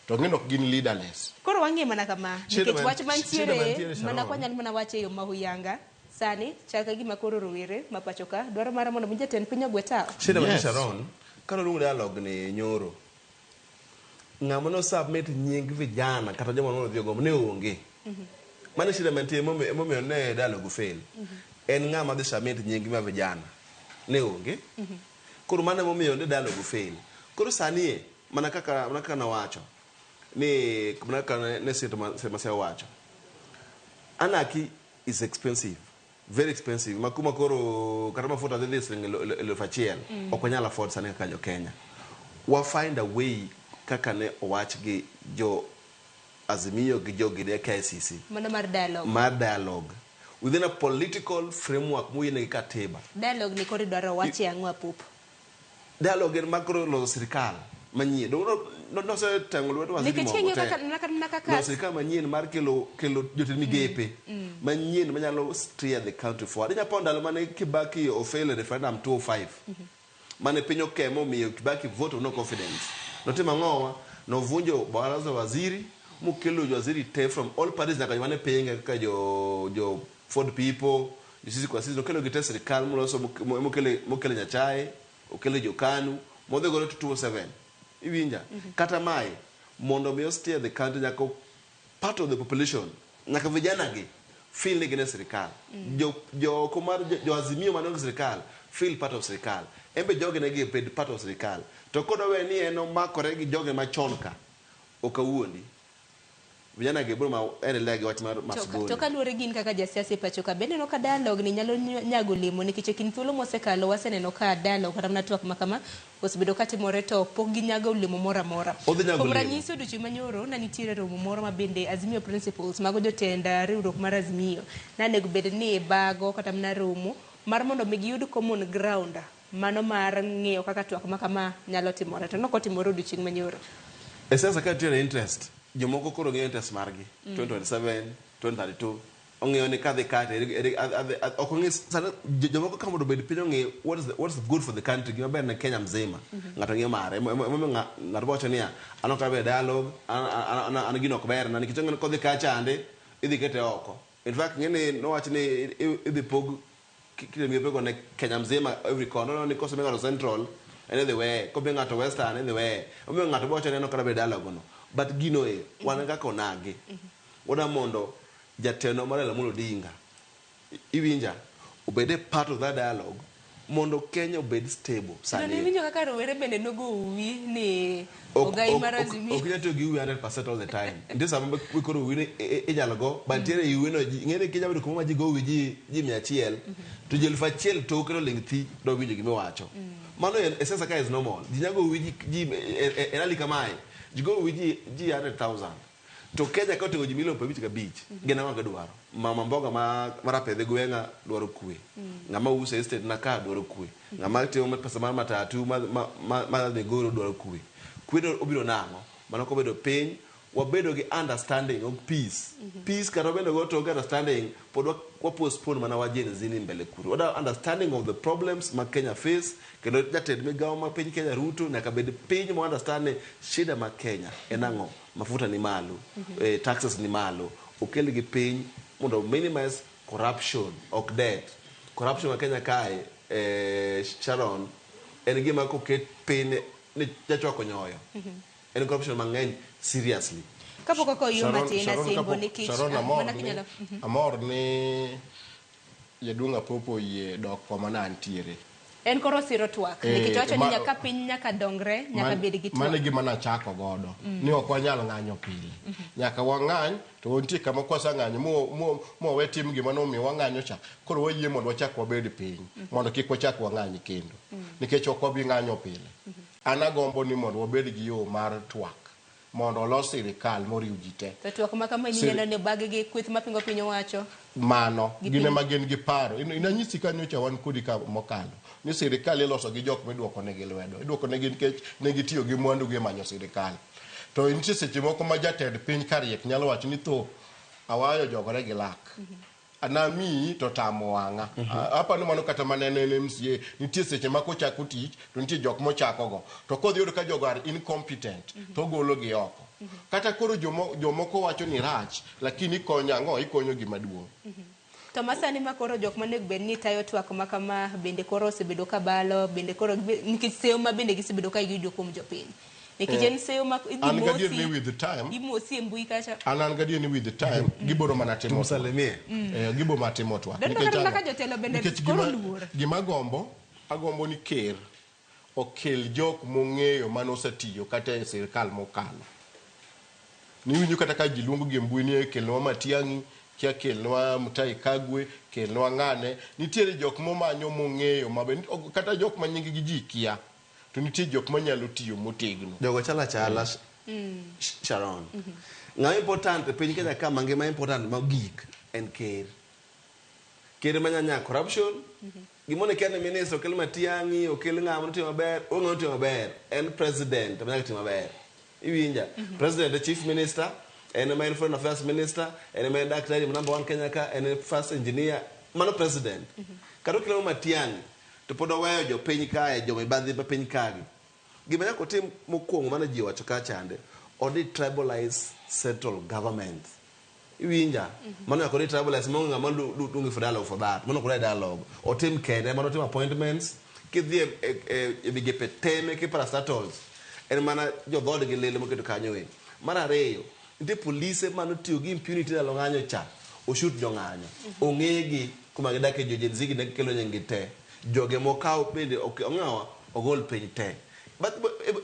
To ng'e ok gin leaderless. Koro wang'e mana kama nikech wach Shida mantiere mantiere mana Sharon. kwanyalo mana wache e yo mahuyanga. Sani chal ka gima koro rowere ma pacho ka dwaro mar mondo mi jatend piny ogwe tawo. Shida mantie Yes. Sharon, kane oluongo dialogue ni nyoro, ng'ama no submit nying vijana kata joma nodhi ogombo ne onge. Mano shida mantie emomiyo ne dialogue fail. En ng'ama dhi submit nying ma vijana ne onge. Koro mano emomiyo ne dialogue fail. Koro sani e, mana kaka nawacho ni mana kaka ne Senator Masaya owacho, anarchy is expensive, very expensive. Makuma koro kata mafuta dhi dhi siling 1,000 ok wanyal afford sani kaka jo Kenya. Wa find a way kaka ne owach gi jo Azimio gi jo gine KICC. Mano mar dialogue. Mar dialogue. Within a political framework moyiene gi katiba. Dialogue ni koro idwaro wache ang'o apup? Dialogue en mar koro loso sirikal manyien. Donge noseteng'o lwedo waziri Nikech moko king'iyo te. kaka kaka Loso sirikal manyien mar kelo jotend migepe manyien manyalo steer the country forward. Inyalo paro ndalo mane Kibaki ofail e referendum 2005. Mane piny okemo omiyo Kibaki vote of no confidence. Notimo ang'owa? Novunjo baraza waziri mokelo waziri te from all parties nyaka joma ne pinge kaka jo Ford People, jo Sisi kwa Sisi, nokelo gi te sirikal moloso mokele Nyachae, okele jo KANU, modhi godo to 2007. Iwinja? Kata mae, mondo mi steer the country nyaka part of the population, nyaka vijana gi feel ni gin e sirikal. Jo oko mar jo Azimio man e sirikal feel part of sirikal. En be joge ne gi bed part of sirikal. To kodowe ni en omakore gi joge machon ka, ok awuondi. Vijana gi biro ma endelea gi wach mar Masbuni. To kaluwore gi in kaka jasiasa e pacho ka, bende ineno ka dialogue ni nyalo nyago olemo nikech e kind thuolo mosekalo waseneno ka dialogue kata mana twak ma kama osebedo katimore to pok ginyago olemo moro amora. Odhi nyago Kuom olemo. ranyisi odiochieng' manyoro ne nitiere romo moro ma bende Azimio Principles mago jotend riwruok mar Azimio nanego bed ni bago kata mana romo mar mondo mi giyud common ground mano mar ng'iyo kaka twak ma kama nyalo timore to nokotimore odiochieng' manyoro. E siasa ka nitiere interest, jomoko koro ng'iyo interest margi. 2027, 2032, ong'iyo ni kadhi ka to ok ong'i sana jomoko ka mondo obed piny ong'i what is good for the country, gima ber ne Kenya mzima. Ng'ato ng'iyo mare. Emomiyo ng'ato wacho niya, an ok aber dialogue, an gino ok berna, nikech ong'eyo ni kodhi ka chande, idhi kete oko. In fact, ng'e ni nowach ni idhi pog kile migepe ne Kenya mzima every corner. Ni kosemi ng'ato Central, en idhi weye. Komi ng'ato Western, idhi weye. Omiyo ng'ato bo wacho ni en ok adwa bedo dialogue no. But gino e, wan kaka onagi. Wadwa mondo jatelo mar Raila Amolo Odinga, iwinja, obed e part of that dialogue mondo Kenya obed stable To sani. niwinjo kaka rowere bende nogo uwi ni ogai mar Azimio. Ok inyal tiyo gi uwi 100% all the time. Nitie sama ma koro uwi ni inyalo go, but nitiere uwi no, ing'e ni kinyalo bedo kumoro ma ji go uwi ji 100, to ji 1000 toke to ling' thi dwa winjo gima iwacho. Mano e siasa ka is normal. Ji nyalo go uwi ji e rally kamae, ji go uwi ji 100,000. To Kenya ka oting'o ji milion 55, gin ang'o gidwaro? Mama mboga ma rapedhe gweng'a dwaro kwe. Ng'ama uso e estate na ka dwaro kwe. Ng'ama timo pesa mar matatu ma Migori dwaro kwe. Kwe no obiro nang'o? Mano kobedo piny, wabedo gi understanding of peace. Peace kata wabedo go to understanding, pod wa postpone mana wa Gen Z ni mbele kuro. Wada understanding of the problems ma Kenya face, kendo jatend migawo ma piny Kenya Ruto nyaka bed piny mo understand ni shida ma Kenya en ang'o? Mafuta ni malo, taxes ni malo. Okel gi piny mondo minimize corruption, ok debt. Corruption ma Kenya kae, Sharon, en gima koket piny ni jachwako nyoyo. En corruption mang'eny seriously. Kapok ok oyuo matin Sharon, asembo nikech Sharon, amor mana ni kinyalo amor ni jaduong' Apopo oyie dok koma ne antiere. En koro osiro twak nikech owacho ni nyaka piny nyaka dongre, nyaka bed gi twak. Mano e gima nachako godo. Ni ok wanyal ng'anyo pile. Nyaka wang'any to nitie kama kwaseng'anyo mowe tim gima nomiyo wang'anyo cha. Koro wayie mondo wachak wabed piny mondo kik wachak wang'any kendo. Nikech ok wabi ng'anyo pile. An agombo ni mondo wabed gi yo mar twak mondo olos sirikal moriw ji te. To twak ma kama ineno ni obag gi kweth mapingo piny owacho. Mano, Gi gin piny. ema gin gi paro. Inanyisi ka nyocha wan kodi ka mokalo. Ni sirikal iloso gi jok miduoko negi lwedo. Iduoko negi nikech ne gitiyo gi mwandu gi e manyo sirikal. To nitie seche moko ma jatend piny kariek nyalo wacho ni tho awayo jogore gi lak. Anamiyi to tamo wang'a. Apani mano kata mana en MCA, nitie seche ma kochako tich to nitie jok mochako go. To kodhi yudo ka jogo are incompetent, to ogolo gi oko. Kata koro jomoko wacho ni rach, lakini ikonyo ang'o? Ikonyo gima duong'. To masani ma koro jok monego bed ni tayo twak ma kama bende koro osebedo ka balo, bende koro nikech seyo ma bende gisebedo ka giyudo kuom jopiny. Nikech en seyo ma idhi An gadier mosi, ni with the time, imosi e mbui kacha. An gadier ni with the time, gibiro mana timo twak. Tumsalimie. Gibiro mana timo twak. Doneno Nikech kata ang'o? kaka jotelo bende Nikech koro luor. gima agombo, agombo ni ker okel jok mong'eyo mane osetiyo kata e sirikal mokalo. Niwinjo kata ka ji luongo gi e mbui ni kelnwa Matiang'i, kia kelnwa Mutahi Kagwe, kelnwa ng'ane. Nitiere jok momanyo mong'eyo maber, kata jok ma nying gi ji kia. To nitie jok manyalo tiyo motegno. Jogo chalo achala, Sharon. Ng'ama important e piny Kenya ka mangima important mogik en ker. Ker manyanya corruption. Gimone kia ni minister okel Matiang'i, okel ng'ama notimo maber, onge ng'ama notimo maber. En president ema nyaka tim maber. Iwinja? President e chief minister, en ema en foreign affairs minister, en ema en daktari number 1 Kenya ka, en e first engineer, mano president. Kata okelo Matiang'i, to pod oweyo jopiny kae, jomibadhi ma piny kagi. Gima nyaka otim mokwongo mane ji owacho ka chande, odi tribalize central government. Iwinja? Mano nyaka odi tribalize, maonge ng'ama lungi for dialogue for that. Mano ok odwa dialogue. Otim kende, mano otim appointments, kidhi e migepe te meke parastatals, en mana jodhood gi lilo moketo kanyo e. Mar ariyo, nitie polise manotiyo gi impunity ndalo ng'anyo cha, oshut jong'anyo. Ong'egi kuma gidake jo Gen Z gi ne gikelo nying gi te. Joge mokaw bende ong'awa ogol piny te. But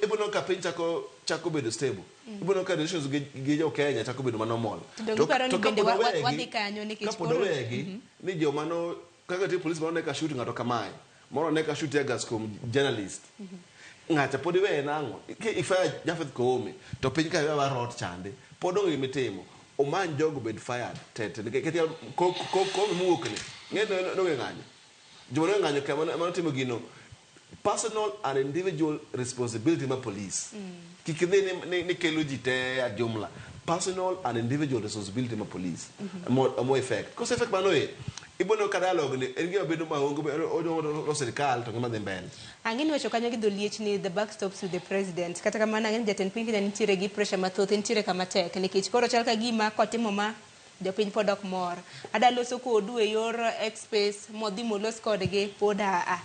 ibo neno ka piny chako bedo stable. Ibo neno ka relations gi jo Kenya chako bedo manormal. To donge iparo ni bende wadhi kanyo nikech Kapod koro owegi ni joma no kaka nitie police moro ne ka shoot ng'ato kamae, moro ne ka shoot tear gas kuom journalist. Ng'acha pod iweye nang'o? Ki ifire Japheth Koome to piny ka iwe rot chande. Pod onge gima itimo. Omany jogo bed fired te te. Nikech Koome mowuok ni, ng'e ni nonge ng'anyo. Joma nonge ng'anyo ka mano timo gino. Personal and individual responsibility ma police. Kik idhi ni kelo ji te a jumla. Personal and individual responsibility ma police. Mo effect. Kose effect mano e, ibo neno ka dialogue ni en gima bedo maonge, odo sirikal to ngima dhi mbele. Ang'e ni wacho kanyo gi dholiech ni the buck stops with the president. Kata kamano ang'e ni jatend piny Kenya nitiere gi pressure mathoth, nitiere kama tek nikech koro chal ka gima kotimo ma jopiny pod ok mor. Ada loso kodu e yor X space modhi molos kodgi pod aa.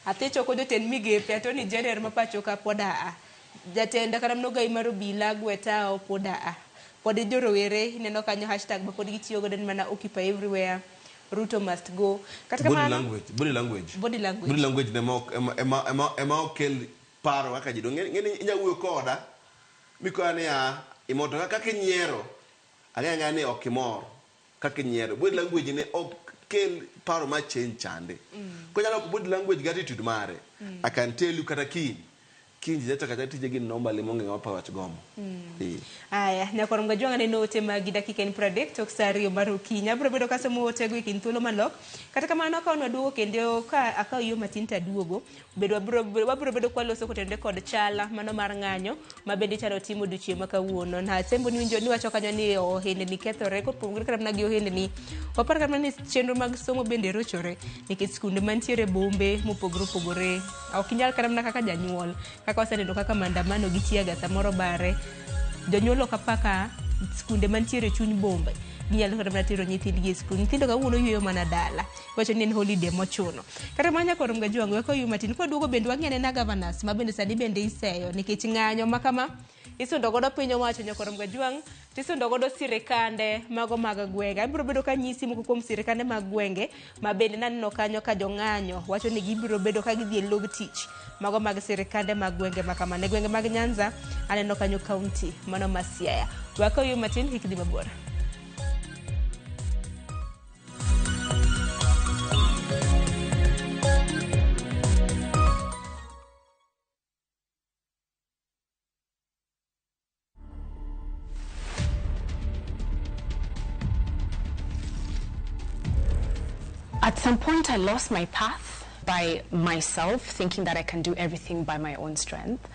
Athi choko jotend migepe, Attorney General ma pacho ka pod aa. Jatend kata mana ogai mar obila Gwetao pod aa. Pod jorowere ineno kanyo hashtag ma pod gitiyo godo en mana occupy everywhere. Ruto must go. Kata Body kamano, language, body language. Body language. Body language ne mok, ema okel paro kaka ji dong. Ng'e ni inya wuoyo koda, mikoya ni a, imor to kaka inyiero, ang'e ang'eya ni ok imor kaka inyiero. Body language ne ok kel paro ma change chande. Konyalo loko body language gi attitude mare. I can tell you kata kiny. Kiny ji chako achaka tije gi normally monge ng'ama paro wach gomo. Aya, nyakwar Mgajwang' aneno ote magi dakika en 30 tok sa 2 mar okinyi. Abiro bedo kasomo otego e kind thuolo manok. Kata kamano ka waduogo kendo ka akawo yo matin to aduogo, bedo wabiro bedo kwaloso kotenore kod chala mano mar ng'anyo ma bende ichano timo odiochieng' ma kawuono. Na Asembo ni winjo ni wacho kanyo ni ohendni kethore kopogore kata mana gi ohendni. Wapar kata mana ni chenro mag somo bende rochore nikech skunde mantiere e bombe mopogore opogore ok inyal kata mana kaka janyuol kaka waseneno kaka maandamano gi tear gas samoro bare. Jonyuol ok apaka skunde mantiere e chuny bombe ginyalo kata mana tero nyithindgi e skul. Nyithindo kawuono yueyo mana dala. Iwacho ni en holiday mochuno. Kata mana nyakwar Mgajwang' we koyu matin. Kwaduogo bende wang'i anena governors ma bende sani bende iseyo nikech ng'anyo ma kama isundo godo piny owacho nyakwar Mgajwang' tisundo godo sirikande mago mag gwenge. Abiro bedo ka nyisi moko kuom sirikande mag gwenge ma bende naneno kanyo ka jong'anyo wacho ni gibiro bedo ka gidhi e log tich mago mag sirikande mag gwenge ma kamano. E gwenge mag Nyanza aneno kanyo county mano ma Siaya. Wakaw matin kik dhi mabor. At some point, I lost my path by myself, thinking that I can do everything by my own strength.